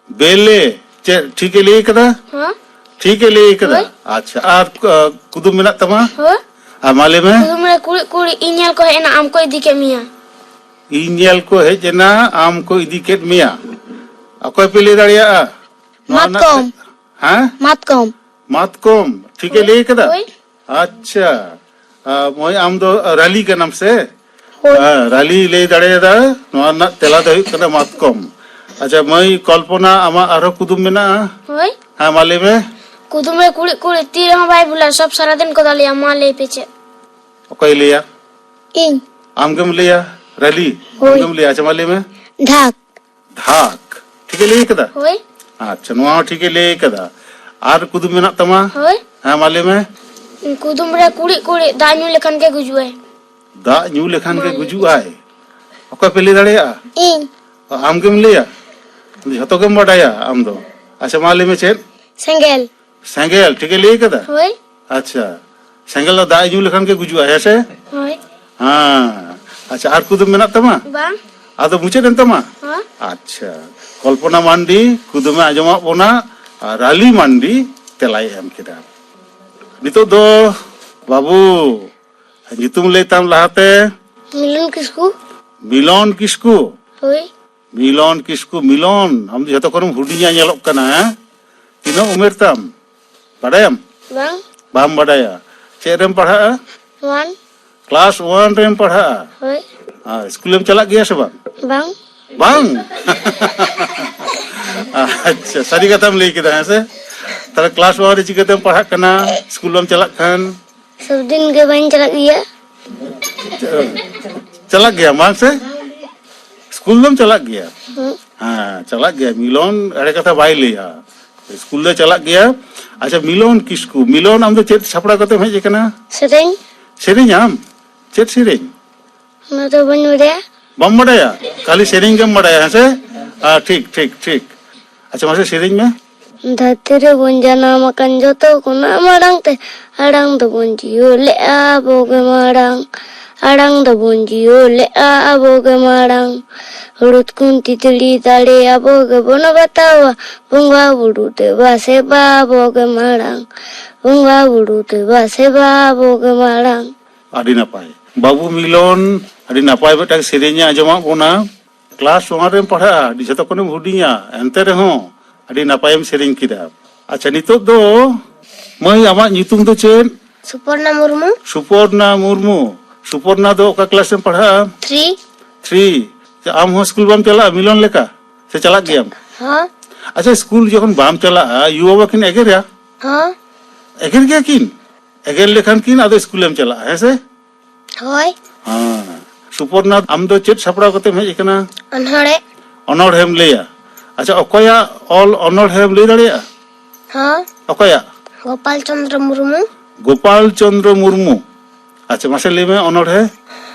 ᱵᱮᱞᱮ᱾ ᱪᱮᱫ ᱴᱷᱤᱠ ᱮ ᱞᱟᱹᱭ ᱠᱟᱫᱟ? ᱦᱮᱸ᱾ ᱴᱷᱤᱠ ᱮ ᱞᱟᱹᱭ ᱠᱟᱫᱟ? ᱦᱳᱭ᱾ ᱟᱪᱪᱷᱟ, ᱟᱨ, ᱟ, ᱠᱩᱫᱩᱢ ᱢᱮᱱᱟᱜ ᱛᱟᱢᱟ? ᱦᱳᱭ᱾ ᱟᱨ ᱢᱟ ᱞᱟᱹᱭ ᱢᱮ᱾ ᱠᱩᱫᱩᱢ ᱨᱮ ᱠᱩᱲᱤᱫ ᱠᱩᱲᱤᱫ ᱤᱧ ᱧᱮᱞ ᱠᱚ ᱦᱮᱡ ᱮᱱᱟ, ᱟᱢ ᱠᱚ ᱤᱫᱤ ᱠᱮᱫ ᱢᱮᱭᱟ᱾ ᱤᱧ ᱧᱮᱞ ᱠᱚ ᱦᱮᱡ ᱮᱱᱟ, ᱟᱢ ᱠᱚ ᱤᱫᱤ ᱠᱮᱫ ᱢᱮᱭᱟ᱾ ᱚᱠᱚᱭ ᱯᱮ ᱞᱟᱹᱭ ᱫᱟᱲᱮᱭᱟᱜᱼᱟ? ᱱᱚᱣᱟ ᱨᱮᱱᱟᱜ ᱢᱟᱛᱠᱚᱢ᱾ ᱛᱮ-, ᱦᱮᱸ? ᱢᱟᱛᱠᱚᱢ᱾ ᱢᱟᱛᱠᱚᱢ᱾ ᱴᱷᱤᱠᱮ ᱦᱳᱭ᱾ ᱞᱟᱹᱭ ᱠᱟᱫᱟ? ᱦᱳᱭ᱾ ᱟᱪᱪᱷᱟ᱾ ᱟᱨ ᱢᱟᱹᱭ, ᱟᱢ ᱫᱚ ᱨᱟᱞᱤ ᱠᱟᱱᱟᱢ ᱥᱮ? ᱦᱳᱭ᱾ ᱦᱮᱸ, ᱨᱟᱞᱤ ᱞᱟᱹᱭ ᱫᱟᱲᱮᱭᱟᱫᱟ᱾ ᱱᱚᱣᱟ ᱨᱮᱱᱟᱜ ᱛᱮᱞᱟ ᱫᱚ ᱦᱩᱭᱩᱜ ᱠᱟᱱᱟ ᱢᱟᱛᱠᱚᱢ᱾ ᱟᱪᱪᱷᱟ ᱢᱟᱹᱭ ᱠᱚᱞᱯᱚᱱᱟ, ᱟᱢᱟᱜ ᱟᱨᱦᱚᱸ ᱠᱩᱫᱩᱢ ᱢᱮᱱᱟᱜᱼᱟ? ᱦᱳᱭ᱾ ᱦᱮᱸ, ᱢᱟ ᱞᱟᱹᱭ ᱢᱮ᱾ ᱠᱩᱫᱩᱢ ᱨᱮ ᱠᱩᱲᱤᱫ ᱠᱩᱲᱤᱫ ᱛᱤ ᱨᱮᱦᱚᱸ ᱵᱟᱭ ᱵᱷᱩᱞᱟ, ᱥᱚᱵ ᱥᱟᱨᱟᱫᱤᱱ ᱠᱚ ᱫᱟᱞᱮᱭᱟ, ᱢᱟ ᱞᱟᱹᱭ ᱯᱮ ᱪᱮᱫ? ᱚᱠᱚᱭ ᱞᱟᱹᱭᱟ? ᱤᱧ᱾ ᱟᱢᱜᱮᱢ ᱞᱟᱹᱭᱟ? ᱨᱟᱞᱤ? ᱦᱳᱭ᱾ ᱟᱢᱜᱮᱢ ᱞᱟᱹᱭᱟ? ᱟᱪᱪᱷᱟ, ᱢᱟ ᱞᱟᱹᱭ ᱢᱮ᱾ ᱰᱷᱟᱠ᱾ ᱰᱷᱟᱠ᱾ ᱴᱷᱤᱠᱮ ᱞᱟᱹᱭ ᱠᱟᱫᱟ? ᱦᱳᱭ᱾ ᱟᱪᱪᱷᱟ, ᱱᱚᱣᱟ ᱦᱚᱸ ᱴᱷᱤᱠᱮ ᱞᱟᱹᱭ ᱠᱟᱫᱟ᱾ ᱟᱨ ᱠᱩᱫᱩᱢ ᱢᱮᱱᱟᱜ ᱛᱟᱢᱟ? ᱦᱳᱭ᱾ ᱦᱮᱸ, ᱢᱟ ᱞᱟᱹᱭ ᱢᱮ᱾ ᱠᱩᱫᱩᱢ ᱨᱮ ᱠᱩᱲᱤᱫ ᱠᱩᱲᱤᱫ ᱫᱟᱜ ᱧᱩ ᱞᱮᱠᱷᱟᱱ ᱜᱮ ᱜᱩᱡᱩᱜᱼᱟᱭ᱾ ᱫᱟᱜ ᱧᱩ ᱞᱮᱠᱷᱟᱱ ᱜᱮ ᱢᱟ ᱞᱟᱹᱭ ᱜᱩᱡᱩᱜᱼᱟᱭ᱾ ᱚᱠᱚᱭ ᱯᱮ ᱞᱟᱹᱭ ᱫᱟᱲᱮᱭᱟᱜᱼᱟ? ᱤᱧ᱾ ᱚ, ᱟᱢ ᱜᱮᱢ ᱞᱟᱹᱭᱟ? ᱡᱷᱚᱛᱚ ᱜᱮᱢ ᱵᱟᱰᱟᱭᱟ ᱟᱢ ᱫᱚ᱾ ᱟᱪᱪᱷᱟ, ᱢᱟ ᱞᱟᱹᱭ ᱢᱮ ᱪᱮᱫ? ᱥᱮᱸᱜᱮᱞ᱾ ᱥᱮᱸᱜᱮᱞ, ᱴᱷᱤᱠᱮ ᱞᱟᱹᱭ ᱠᱟᱫᱟ? ᱦᱳᱭ᱾ ᱟᱪᱪᱷᱟ, ᱥᱮᱸᱜᱮᱞ ᱫᱚ ᱫᱟᱜ ᱧᱩ ᱞᱮᱠᱷᱟᱱ ᱜᱮ ᱜᱩᱡᱩᱜᱼᱟ, ᱦᱮᱸ ᱥᱮ? ᱦᱳᱭ᱾ ᱦᱮᱸ᱾ ᱟᱪᱪᱷᱟ, ᱟᱨ ᱠᱩᱫᱩᱢ ᱢᱮᱱᱟᱜ ᱛᱟᱢᱟ? ᱵᱟᱝ᱾ ᱟᱫᱚ ᱢᱩᱪᱟᱹᱫ ᱮᱱ ᱛᱟᱢᱟ? ᱦᱮᱸ᱾ ᱟᱪᱪᱷᱟ, ᱠᱚᱞᱯᱚᱱᱟ ᱢᱟᱱᱰᱤ ᱠᱩᱫᱩᱢᱮ ᱟᱸᱡᱚᱢᱟᱜ ᱵᱚᱱᱟ, ᱟᱨ ᱨᱟᱞᱤ ᱢᱟᱱᱰᱤ ᱛᱮᱞᱟᱭ ᱮᱢ ᱠᱮᱫᱟ᱾ ᱱᱤᱛᱚᱜ ᱫᱚ ᱵᱟᱹᱵᱩ, ᱧᱩᱛᱩᱢ ᱞᱟᱹᱭ ᱛᱟᱢ ᱞᱟᱦᱟᱛᱮ᱾ ᱢᱤᱞᱚᱱ ᱠᱤᱥᱠᱩ᱾ ᱢᱤᱞᱚᱱ ᱠᱤᱥᱠᱩ? ᱦᱳᱭ᱾ ᱢᱤᱞᱚᱱ ᱠᱤᱥᱠᱩ, ᱢᱤᱞᱚᱱ, ᱟᱢ ᱫᱚ ᱡᱷᱚᱛᱚ ᱠᱷᱚᱱᱮᱢ ᱦᱩᱰᱤᱧᱟ ᱧᱮᱞᱚᱜ ᱠᱟᱱᱟ, ᱦᱮᱸ? ᱛᱤᱱᱟᱹᱜ ᱩᱢᱮᱨ ᱛᱟᱢ? ᱵᱟᱰᱟᱭᱟᱢ? ᱵᱟᱝ᱾ ᱵᱟᱢ ᱵᱟᱰᱟᱭᱟ? ᱪᱮᱫ ᱨᱮᱢ ᱯᱟᱲᱦᱟᱜᱼᱟ? ᱚᱣᱟᱱ᱾ ᱠᱞᱟᱥ ᱚᱣᱟᱱ ᱨᱮᱢ ᱯᱟᱲᱦᱟᱜᱼᱟ? ᱦᱳᱭ᱾ ᱟᱨ ᱥᱠᱩᱞᱮᱢ ᱪᱟᱞᱟᱜ ᱜᱮᱭᱟ ᱥᱮ ᱵᱟᱝ? ᱵᱟᱝ᱾ ᱵᱟᱝ? ᱟᱪᱪᱷᱟ, ᱥᱟᱹᱨᱤ ᱠᱟᱛᱷᱟᱢ ᱞᱟᱹᱭ ᱠᱮᱫᱟ, ᱦᱮᱸ ᱥᱮ? ᱛᱟᱦᱞᱮ ᱠᱞᱟᱥ ᱚᱣᱟᱱ ᱨᱮ ᱪᱤᱠᱟᱹᱛᱮᱢ ᱯᱟᱲᱦᱟᱜ ᱠᱟᱱᱟ, ᱥᱠᱩᱞ ᱵᱟᱢ ᱪᱟᱞᱟᱜ ᱠᱷᱟᱱ? ᱥᱚᱵᱫᱤᱱ ᱜᱮ ᱵᱟᱹᱧ ᱪᱟᱞᱟᱜ ᱜᱮᱭᱟ᱾ ᱪᱟᱞᱟᱜ ᱜᱮᱭᱟᱢ ᱵᱟᱝ ᱥᱮ? ᱥᱠᱩᱞ ᱫᱚᱢ ᱪᱟᱞᱟᱜ ᱜᱮᱭᱟ? ᱦᱩᱸ᱾ ᱦᱮᱸ, ᱪᱟᱞᱟᱜ ᱜᱮᱭᱟ᱾ ᱢᱤᱞᱚᱱ ᱮᱲᱮ ᱠᱟᱛᱷᱟ ᱵᱟᱭ ᱞᱟᱹᱭᱟ, ᱥᱠᱩᱞ ᱫᱚ ᱪᱟᱞᱟᱜ ᱜᱮᱭᱟ᱾ ᱟᱪᱪᱷᱟ, ᱢᱤᱞᱚᱱ ᱠᱤᱥᱠᱩ, ᱢᱤᱞᱚᱱ, ᱟᱢ ᱫᱚ ᱪᱮᱫ ᱥᱟᱯᱲᱟᱣ ᱠᱟᱛᱮᱢ ᱦᱮᱡ ᱟᱠᱟᱱᱟ? ᱥᱮᱨᱮᱧ᱾ ᱥᱮᱨᱮᱧᱟᱢ? ᱪᱮᱫ ᱥᱮᱨᱮᱧ? ᱚᱱᱟ ᱫᱚ ᱵᱟᱹᱧ ᱵᱟᱰᱟᱭᱟ᱾ ᱵᱟᱢ ᱵᱟᱰᱟᱭᱟ? ᱠᱷᱟᱹᱞᱤ ᱥᱮᱨᱮᱧ ᱜᱮᱢ ᱵᱟᱰᱟᱭᱟ, ᱦᱮᱸ ᱥᱮ? ᱦᱮᱸ, ᱴᱷᱤᱠ, ᱴᱷᱤᱠ, ᱴᱷᱤᱠ᱾ ᱟᱪᱪᱷᱟ, ᱢᱟᱥᱮ ᱥᱮᱨᱮᱧ ᱢᱮ᱾ ᱫᱷᱟᱹᱨᱛᱤ ᱨᱮᱵᱚᱱ ᱡᱟᱱᱟᱢ ᱟᱠᱟᱱ ᱡᱚᱛᱚ ᱠᱷᱚᱱᱟᱜ ᱢᱟᱲᱟᱝ ᱛᱮ, ᱟᱲᱟᱝ ᱫᱚᱵᱚᱱ ᱡᱤᱭᱟᱹᱲ ᱞᱮᱜᱼᱟ ᱟᱵᱚ ᱜᱮ ᱢᱟᱲᱟᱝ᱾ ᱟᱲᱟᱝ ᱫᱚᱵᱚᱱ ᱡᱤᱭᱟᱹᱲ ᱞᱮᱜᱼᱟ ᱟᱵᱚ ᱜᱮ ᱢᱟᱲᱟᱝ᱾ ᱦᱩᱲᱩᱫ ᱠᱷᱚᱱ ᱛᱤᱛᱨᱤ ᱫᱟᱲᱮ ᱟᱵᱚ ᱜᱮᱵᱚᱱ ᱵᱟᱛᱟᱣᱟ᱾ ᱵᱚᱸᱜᱟ ᱵᱩᱨᱩ ᱫᱮᱵᱟ ᱥᱮᱵᱟ ᱟᱵᱚ ᱜᱮ ᱢᱟᱲᱟᱝ᱾ ᱵᱚᱸᱜᱟ ᱵᱩᱨᱩ ᱫᱮᱵᱟ ᱥᱮᱵᱟ ᱟᱵᱚ ᱜᱮ ᱢᱟᱲᱟᱝ᱾ ᱟᱹᱰᱤ ᱱᱟᱯᱟᱭ᱾ ᱵᱟᱹᱵᱩ ᱢᱤᱞᱚᱱ, ᱟᱹᱰᱤ ᱱᱟᱯᱟᱭ ᱢᱤᱫᱴᱟᱝ ᱥᱮᱨᱮᱧ ᱮ ᱟᱸᱡᱚᱢᱟᱫ ᱵᱚᱱᱟ᱾ ᱠᱞᱟᱥ ᱚᱣᱟᱱ ᱨᱮᱢ ᱯᱟᱲᱦᱟᱜᱼᱟ, ᱟᱹᱰᱤ ᱡᱷᱚᱛᱚ ᱠᱷᱚᱱᱮᱢ ᱦᱩᱰᱤᱧᱟ, ᱮᱱᱛᱮ ᱨᱮᱦᱚᱸ ᱟᱹᱰᱤ ᱱᱟᱯᱟᱭᱮᱢ ᱥᱮᱨᱮᱧ ᱠᱮᱫᱟ᱾ ᱟᱪᱪᱷᱟ, ᱱᱤᱛᱚᱜ ᱫᱚ ᱢᱟᱹᱭ, ᱟᱢᱟᱜ ᱧᱩᱛᱩᱢ ᱫᱚ ᱪᱮᱫ? ᱥᱩᱯᱚᱨᱱᱟ ᱢᱩᱨᱢᱩ᱾ ᱥᱩᱯᱚᱨᱱᱟ ᱢᱩᱨᱢᱩ᱾ ᱥᱩᱯᱚᱨᱱᱟ ᱫᱚ ᱚᱠᱟ ᱠᱞᱟᱥ ᱨᱮᱢ ᱯᱟᱲᱦᱟᱜᱼᱟ? ᱛᱷᱨᱤ᱾ ᱛᱷᱨᱤ᱾ ᱟᱢ ᱦᱚᱸ ᱥᱠᱩᱞ ᱵᱟᱢ ᱪᱟᱞᱟᱜᱼᱟ ᱢᱤᱞᱚᱱ ᱞᱮᱠᱟ? ᱥᱮ ᱪᱟᱞᱟᱜ ᱜᱮᱭᱟᱢ? ᱦᱚᱸ᱾ ᱟᱪᱪᱷᱟ, ᱥᱠᱩᱞ ᱡᱚᱠᱷᱚᱱ ᱵᱟᱢ ᱪᱟᱞᱟᱜᱼᱟ, ᱭᱩ ᱵᱟᱵᱟ ᱠᱤᱱ ᱮᱜᱮᱨᱟ? ᱦᱚᱸ᱾ ᱮᱜᱮᱨ ᱜᱮᱭᱟ ᱠᱤᱱ? ᱮᱜᱮᱨ ᱞᱮᱠᱷᱟᱱ ᱠᱤᱱ ᱟᱫᱚ ᱥᱠᱩᱞᱮᱢ ᱪᱟᱞᱟᱜᱼᱟ, ᱦᱮᱸ ᱥᱮ? ᱦᱳᱭ᱾ ᱦᱮᱸ᱾ ᱥᱩᱯᱚᱨᱱᱟ, ᱟᱢ ᱫᱚ ᱪᱮᱫ ᱥᱟᱯᱲᱟᱣ ᱠᱟᱛᱮᱢ ᱦᱮᱡ ᱟᱠᱟᱱᱟ? ᱚᱱᱚᱬᱦᱮ᱾ ᱚᱱᱚᱬᱦᱮᱢ ᱞᱟᱹᱭᱟ? ᱟᱪᱪᱷᱟ, ᱚᱠᱚᱭᱟᱜ ᱚᱞ ᱚᱱᱚᱬᱦᱮᱢ ᱞᱟᱹᱭ ᱫᱟᱲᱮᱭᱟᱜᱼᱟ? ᱦᱚᱸ᱾ ᱚᱠᱚᱭᱟᱜ? ᱜᱳᱯᱟᱞ ᱪᱚᱸᱫᱽᱨᱚ ᱢᱩᱨᱢᱩ᱾ ᱜᱳᱯᱟᱞ ᱪᱚᱸᱫᱽᱨᱚ ᱢᱩᱨᱢᱩ᱾ ᱟᱪᱪᱷᱟ, ᱢᱟᱥᱮ ᱞᱟᱹᱭ ᱢᱮ ᱚᱱᱚᱬᱦᱮ᱾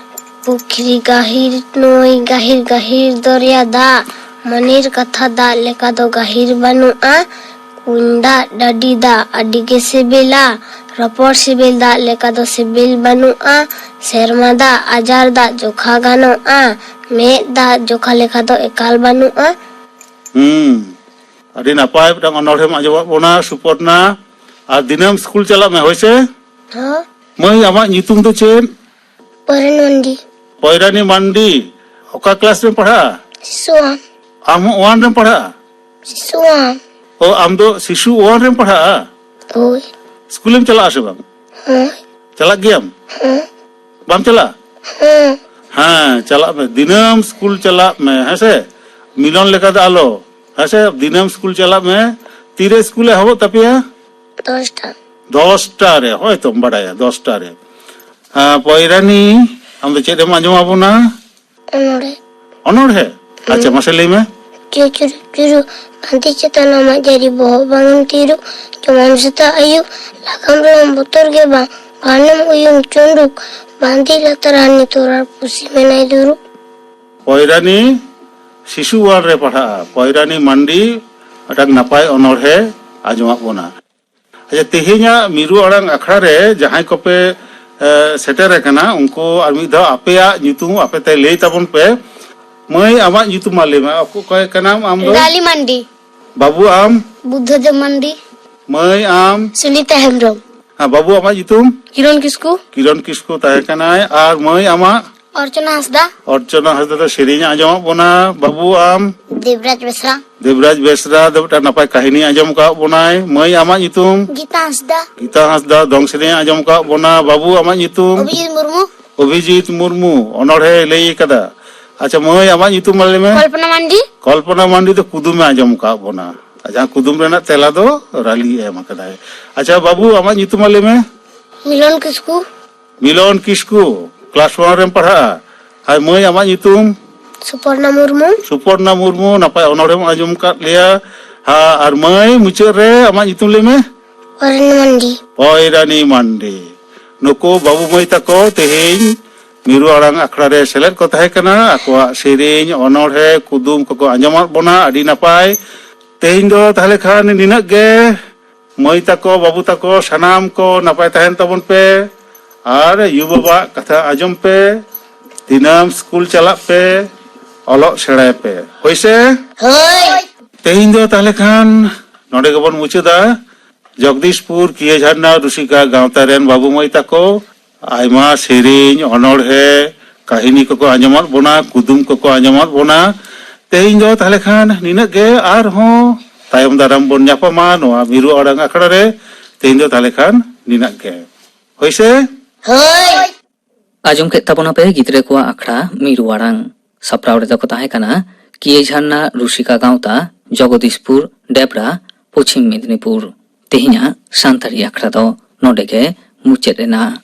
ᱯᱩᱠᱷᱨᱤ ᱜᱟᱹᱦᱤᱨ ᱱᱟᱹᱭ ᱜᱟᱹᱦᱤᱨ ᱜᱟᱹᱦᱤᱨ ᱫᱚᱨᱭᱟ ᱫᱟᱜ, ᱢᱚᱱᱮᱨ ᱠᱟᱛᱷᱟ ᱫᱟᱜ ᱞᱮᱠᱟ ᱫᱚ ᱜᱟᱹᱦᱤᱨ ᱵᱟᱹᱱᱩᱜᱼᱟ᱾ ᱠᱩᱧ ᱫᱟᱜ ᱰᱟᱹᱰᱤ ᱫᱟᱜ ᱟᱹᱰᱤ ᱜᱮ ᱥᱤᱵᱤᱞᱟ᱾ ᱨᱚᱯᱚᱲ ᱥᱤᱵᱤᱞ ᱫᱟᱜ ᱞᱮᱠᱟ ᱫᱚ ᱥᱤᱵᱤᱞ ᱵᱟᱹᱱᱩᱜᱼᱟ᱾ ᱥᱮᱨᱢᱟ ᱫᱟᱜ ᱟᱡᱟᱨ ᱫᱟᱜ ᱡᱚᱠᱷᱟ ᱜᱟᱱᱚᱜᱼᱟ᱾ ᱢᱮᱫ ᱫᱟᱜ ᱡᱚᱠᱷᱟ ᱞᱮᱠᱟ ᱫᱚ ᱮᱠᱟᱞ ᱵᱟᱹᱱᱩᱜᱼᱟ᱾ ᱦᱩᱸ, ᱟᱹᱰᱤ ᱱᱟᱯᱟᱭ ᱢᱤᱫᱴᱟᱝ ᱚᱱᱚᱬᱦᱮᱢ ᱟᱸᱡᱚᱢᱟᱫ ᱵᱚᱱᱟ ᱥᱩᱯᱚᱨᱱᱟ᱾ ᱟᱨ ᱫᱤᱱᱟᱹᱢ ᱥᱠᱩᱞ ᱪᱟᱞᱟᱜ ᱢᱮ, ᱦᱳᱭ ᱥᱮ? ᱦᱚᱸ᱾ ᱢᱟᱹᱭ, ᱟᱢᱟᱜ ᱧᱩᱛᱩᱢ ᱫᱚ ᱪᱮᱫ? ᱯᱚᱨᱮᱱ ᱢᱟᱱᱰᱤ᱾ ᱯᱚᱭᱨᱟᱱᱤ ᱢᱟᱱᱰᱤ᱾ ᱚᱠᱟ ᱠᱞᱟᱥ ᱨᱮᱢ ᱯᱟᱲᱦᱟᱜᱼᱟ? ᱥᱤᱥᱩ ᱟᱢ᱾ ᱟᱢ ᱦᱚᱸ ᱚᱣᱟᱱ ᱨᱮᱢ ᱯᱟᱲᱦᱟᱜᱼᱟ? ᱥᱤᱥᱩ ᱟᱢ᱾ ᱚ, ᱟᱢ ᱫᱚ ᱥᱤᱥᱩ ᱚᱣᱟᱱ ᱨᱮᱢ ᱯᱟᱲᱦᱟᱜᱼᱟ? ᱦᱳᱭ᱾ ᱥᱠᱩᱞᱮᱢ ᱪᱟᱞᱟᱜᱼᱟ ᱥᱮ ᱵᱟᱝ? ᱦᱳᱭ᱾ ᱪᱟᱞᱟᱜ ᱜᱮᱭᱟᱢ? ᱦᱮᱸ᱾ ᱵᱟᱢ ᱪᱟᱞᱟᱜᱼᱟ? ᱦᱮᱸ᱾ ᱦᱮᱸ, ᱪᱟᱞᱟᱜ ᱢᱮ, ᱫᱤᱱᱟᱹᱢ ᱥᱠᱩᱞ ᱪᱟᱞᱟᱜ ᱢᱮ, ᱦᱮᱸ ᱥᱮ? ᱢᱤᱞᱚᱱ ᱞᱮᱠᱟ ᱫᱚ ᱟᱞᱚ, ᱦᱮᱸ ᱥᱮ? ᱫᱤᱱᱟᱹᱢ ᱥᱠᱩᱞ ᱪᱟᱞᱟᱜ ᱢᱮ᱾ ᱛᱤᱨᱮ ᱥᱠᱩᱞ ᱮᱦᱚᱵᱚᱜ ᱛᱟᱯᱮᱭᱟ? ᱫᱚᱥᱴᱟ᱾ ᱫᱚᱥᱴᱟ ᱨᱮ, ᱦᱳᱭ ᱛᱚᱢ ᱵᱟᱰᱟᱭᱟ, ᱫᱚᱥᱴᱟ ᱨᱮ᱾ ᱦᱮᱸ, ᱯᱚᱭᱨᱟᱱᱤ, ᱟᱢ ᱫᱚ ᱪᱮᱫ ᱮᱢ ᱟᱸᱡᱚᱢ ᱟᱵᱚᱱᱟ? ᱚᱱᱚᱬᱦᱮ᱾ ᱚᱱᱚᱬᱦᱮ? ᱟᱪᱪᱷᱟ, ᱦᱩᱸ᱾ ᱢᱟᱥᱮ ᱞᱟᱹᱭ ᱢᱮ᱾ ᱪᱩᱨᱩ ᱪᱩᱨᱩ ᱪᱩᱨᱩ, ᱵᱟᱸᱫᱤ ᱪᱮᱛᱟᱱ ᱟᱢᱟᱜ ᱡᱟᱹᱨᱤ, ᱵᱚᱦᱚᱜ ᱵᱟᱝᱮᱢ ᱛᱤᱨᱩ, ᱡᱚᱢᱟᱢ ᱥᱮᱛᱟᱜ ᱟᱹᱭᱩᱵ, ᱞᱟᱜᱟᱢ ᱨᱮᱦᱚᱸ ᱵᱚᱛᱚᱨ ᱜᱮ ᱵᱟᱝ, ᱜᱷᱟᱱᱮᱢ ᱩᱭᱩᱝ ᱪᱩᱸᱰᱩᱠ, ᱵᱟᱸᱫᱤ ᱞᱟᱛᱟᱨ ᱦᱟᱹᱱᱤ ᱛᱚᱨᱟᱨ ᱯᱩᱥᱤ ᱢᱮᱱᱟᱭ ᱫᱩᱲᱩᱵ᱾ ᱯᱚᱭᱨᱟᱱᱤ ᱥᱤᱥᱩ ᱚᱣᱟᱱ ᱨᱮ ᱯᱟᱲᱦᱟᱜᱼᱟ, ᱯᱚᱭᱨᱟᱱᱤ ᱢᱟᱱᱰᱤ ᱢᱤᱫᱴᱟᱝ ᱱᱟᱯᱟᱭ ᱚᱱᱚᱬᱦᱮ ᱟᱸᱡᱚᱢᱟᱜ ᱵᱚᱱᱟ᱾ ᱟᱪᱪᱷᱟ, ᱛᱮᱦᱮᱧᱟᱜ ᱢᱤᱨᱩ ᱟᱲᱟᱝ ᱟᱠᱷᱲᱟ ᱨᱮ ᱡᱟᱦᱟᱸᱭ ᱠᱚᱯᱮ, ᱮ, ᱥᱮᱴᱮᱨ ᱟᱠᱟᱱᱟ, ᱩᱱᱠᱩ ᱟᱨ ᱢᱤᱫ ᱫᱷᱟᱣ ᱟᱯᱮᱭᱟᱜ ᱧᱩᱛᱩᱢ ᱟᱯᱮ ᱛᱮ ᱞᱟᱹᱭ ᱛᱟᱵᱚᱱ ᱯᱮ᱾ ᱢᱟᱹᱭ, ᱟᱢᱟᱜ ᱧᱩᱛᱩᱢ ᱢᱟ ᱞᱟᱹᱭ ᱢᱮ, ᱚᱠᱚ-, ᱚᱠᱚᱭ ᱠᱟᱱᱟᱢ ᱟᱢ ᱫᱚ? ᱰᱟᱞᱤ ᱢᱟᱱᱰᱤ᱾ ᱵᱟᱹᱵᱩ, ᱟᱢ? ᱵᱩᱫᱽᱫᱷᱚᱫᱮᱵ ᱢᱟᱱᱰᱤ᱾ ᱢᱟᱹᱭ, ᱟᱢ? ᱥᱩᱱᱤᱛᱟ ᱦᱮᱢᱵᱨᱚᱢ᱾ ᱦᱮᱸ, ᱵᱟᱹᱵᱩ, ᱟᱢᱟᱜ ᱧᱩᱛᱩᱢ? ᱠᱤᱨᱚᱱ ᱠᱤᱥᱠᱩ᱾ ᱠᱤᱨᱚᱱ ᱠᱤᱥᱠᱩ ᱛᱟᱦᱮᱸ ᱠᱟᱱᱟᱭ᱾ ᱟᱨ ᱢᱟᱹᱭ, ᱟᱢᱟᱜ? ᱚᱨᱪᱚᱱᱟ ᱦᱟᱸᱥᱫᱟ᱾ ᱚᱨᱪᱚᱱᱟ ᱦᱟᱸᱥᱫᱟ ᱫᱚ ᱥᱮᱨᱮᱧ ᱮ ᱟᱸᱡᱚᱢᱟᱜ ᱵᱚᱱᱟ᱾ ᱵᱟᱹᱵᱩ, ᱟᱢ? ᱫᱮᱵᱽᱨᱟᱡᱽ ᱵᱮᱥᱨᱟ᱾ ᱫᱮᱵᱽᱨᱟᱡᱽ ᱵᱮᱥᱨᱟ ᱫᱚ ᱢᱤᱫᱴᱟᱝ ᱱᱟᱯᱟᱭ ᱠᱟᱹᱦᱱᱤ ᱟᱸᱡᱚᱢ ᱟᱠᱟᱫ ᱵᱚᱱᱟᱭ᱾ ᱢᱟᱹᱭ, ᱟᱢᱟᱜ ᱧᱩᱛᱩᱢ? ᱜᱤᱛᱟ ᱦᱟᱸᱥᱫᱟ᱾ ᱜᱤᱛᱟ ᱦᱟᱸᱥᱫᱟ ᱫᱚᱝ ᱥᱮᱨᱮᱧ ᱟᱸᱡᱚᱢ ᱟᱠᱟᱫ ᱵᱚᱱᱟ᱾ ᱵᱟᱹᱵᱩ, ᱟᱢᱟᱜ ᱧᱩᱛᱩᱢ? ᱚᱵᱷᱤᱡᱤᱛ ᱢᱩᱨᱢᱩ᱾ ᱚᱵᱷᱤᱡᱤᱛ ᱢᱩᱨᱢᱩ ᱚᱱᱚᱬᱦᱮ ᱞᱟᱹᱭ ᱟᱠᱟᱫᱟ᱾ ᱟᱪᱪᱷᱟ ᱢᱟᱹᱭ, ᱟᱢᱟᱜ ᱧᱩᱛᱩᱢ ᱢᱟ ᱞᱟᱹᱭ ᱢᱮ᱾ ᱠᱚᱞᱯᱚᱱᱟ ᱢᱟᱱᱰᱤ᱾ ᱠᱚᱞᱯᱚᱱᱟ ᱢᱟᱱᱰᱤ ᱫᱚ ᱠᱩᱫᱩᱢᱮ ᱟᱸᱡᱚᱢ ᱟᱠᱟᱫ ᱵᱚᱱᱟ᱾ ᱟᱨ ᱡᱟᱦᱟᱸ ᱠᱩᱫᱩᱢ ᱨᱮᱱᱟᱜ ᱛᱮᱞᱟ ᱫᱚ ᱨᱟᱞᱤ ᱮᱢ ᱟᱠᱟᱫᱟᱭ᱾ ᱟᱪᱪᱷᱟ ᱵᱟᱹᱵᱩ, ᱟᱢᱟᱜ ᱧᱩᱛᱩᱢ ᱢᱟ ᱞᱟᱹᱭ ᱢᱮ᱾ ᱢᱤᱞᱚᱱ ᱠᱤᱥᱠᱩ᱾ ᱢᱤᱞᱚᱱ ᱠᱤᱥᱠᱩ, ᱠᱞᱟᱥ ᱚᱣᱟᱱ ᱨᱮᱢ ᱯᱟᱲᱦᱟᱜᱼᱟ᱾ ᱟᱨ ᱢᱟᱹᱭ, ᱟᱢᱟᱜ ᱧᱩᱛᱩᱢ? ᱥᱩᱯᱚᱨᱱᱟ ᱢᱩᱨᱢᱩ᱾ ᱥᱩᱯᱚᱨᱱᱟ ᱢᱩᱨᱢᱩ, ᱱᱟᱯᱟᱭ ᱚᱱᱚᱬᱦᱮᱢ ᱟᱸᱡᱚᱢ ᱟᱠᱟᱫ ᱞᱮᱭᱟ᱾ ᱦᱟ, ᱟᱨ ᱢᱟᱹᱭ, ᱢᱩᱪᱟᱹᱫ ᱨᱮ ᱟᱢᱟᱜ ᱧᱩᱛᱩᱢ ᱞᱟᱹᱭ ᱢᱮ᱾ ᱯᱚᱭᱨᱟᱱᱤ ᱢᱟᱱᱰᱤ᱾ ᱯᱚᱭᱨᱟᱱᱤ ᱢᱟᱱᱰᱤ᱾ ᱱᱩᱠᱩ ᱵᱟᱹᱵᱩ ᱢᱟᱹᱭ ᱛᱟᱠᱚ ᱛᱮᱦᱮᱧ ᱢᱤᱨᱩ ᱟᱲᱟᱝ ᱟᱠᱷᱲᱟ ᱨᱮ ᱥᱮᱞᱮᱫ ᱠᱚ ᱛᱟᱦᱮᱸ ᱠᱟᱱᱟ᱾ ᱟᱠᱚᱣᱟᱜ ᱥᱮᱨᱮᱧ, ᱚᱱᱚᱬᱦᱮ, ᱠᱩᱫᱩᱢ ᱠᱚᱠᱚ ᱟᱸᱡᱚᱢᱟᱫ ᱵᱚᱱᱟ᱾ ᱟᱹᱰᱤ ᱱᱟᱯᱟᱭ᱾ ᱛᱮᱦᱮᱧ ᱫᱚ ᱛᱟᱦᱞᱮ ᱠᱷᱟᱱ ᱱᱤᱱᱟᱹᱜ ᱜᱮ᱾ ᱢᱟᱹᱭ ᱛᱟᱠᱚ, ᱵᱟᱹᱵᱩ ᱛᱟᱠᱚ, ᱥᱟᱱᱟᱢ ᱠᱚ ᱱᱟᱯᱟᱭ ᱛᱟᱦᱮᱱ ᱛᱟᱵᱚᱱ ᱯᱮ᱾ ᱟᱨ ᱭᱩ ᱵᱟᱵᱟᱣᱟᱜ ᱠᱟᱛᱷᱟ ᱟᱸᱡᱚᱢ ᱯᱮ᱾ ᱫᱤᱱᱟᱹᱢ ᱥᱠᱩᱞ ᱪᱟᱞᱟᱜ ᱯᱮ, ᱚᱞᱚᱜ ᱥᱮᱬᱟᱭ ᱯᱮ᱾ ᱦᱳᱭ ᱥᱮ? ᱦᱳᱭ᱾ ᱛᱮᱦᱮᱧ ᱫᱚ ᱛᱟᱦᱞᱮ ᱠᱷᱟᱱ ᱱᱚᱰᱮ ᱜᱮᱵᱚᱱ ᱢᱩᱪᱟᱹᱫᱟ᱾ ᱡᱚᱜᱽᱫᱤᱥᱯᱩᱨ ᱠᱤᱭᱟᱹ ᱡᱷᱟᱨᱱᱟ ᱨᱩᱥᱤᱠᱟ ᱜᱟᱶᱛᱟ ᱨᱮᱱ ᱵᱟᱹᱵᱩ ᱢᱟᱹᱭ ᱛᱟᱠᱚ ᱟᱭᱢᱟ ᱥᱮᱨᱮᱧ, ᱚᱱᱚᱬᱦᱮ, ᱠᱟᱹᱦᱱᱤ ᱠᱚᱠᱚ ᱟᱸᱡᱚᱢᱟᱫ ᱵᱚᱱᱟ, ᱠᱩᱫᱩᱢ ᱠᱚᱠᱚ ᱟᱸᱡᱚᱢᱟᱫ ᱵᱚᱱᱟ᱾ ᱛᱮᱦᱮᱧ ᱫᱚ ᱛᱟᱦᱞᱮ ᱠᱷᱟᱱ ᱱᱤᱱᱟᱹᱜ ᱜᱮ, ᱟᱨᱦᱚᱸ ᱛᱟᱭᱚᱢ ᱫᱟᱨᱟᱢ ᱵᱚᱱ ᱧᱟᱯᱟᱢᱟ ᱱᱚᱣᱟ ᱢᱤᱨᱩ ᱟᱲᱟᱝ ᱟᱠᱷᱲᱟ ᱨᱮ᱾ ᱛᱮᱦᱮᱧ ᱫᱚ ᱛᱟᱦᱞᱮ ᱠᱷᱟᱱ ᱱᱤᱱᱟᱹᱜ ᱜᱮ᱾ ᱦᱳᱭ ᱥᱮ? ᱦᱳᱭ᱾ ᱟᱸᱡᱚᱢ ᱠᱮᱫ ᱛᱟᱵᱚᱱᱟᱯᱮ ᱜᱤᱫᱽᱨᱟᱹ ᱠᱚᱣᱟᱜ ᱟᱠᱷᱲᱟ ᱢᱤᱨᱩ ᱟᱲᱟᱝ᱾ ᱥᱟᱯᱲᱟᱣ ᱨᱮᱫᱚ ᱠᱚ ᱛᱟᱦᱮᱸ ᱠᱟᱱᱟ ᱠᱤᱭᱟᱹ ᱡᱷᱟᱨᱱᱟ ᱨᱩᱥᱤᱠᱟ ᱜᱟᱶᱛᱟ, ᱡᱚᱜᱚᱫᱤᱥᱯᱩᱨ, ᱰᱮᱵᱽᱨᱟ, ᱯᱚᱪᱷᱤᱢ ᱢᱮᱫᱽᱱᱤᱯᱩᱨ᱾ ᱛᱮᱦᱮᱧᱟᱜ ᱥᱟᱱᱛᱟᱲᱤ ᱟᱠᱷᱲᱟ ᱫᱚ ᱱᱚᱰᱮ ᱜᱮ ᱢᱩᱪᱟᱹᱫ ᱮᱱᱟ᱾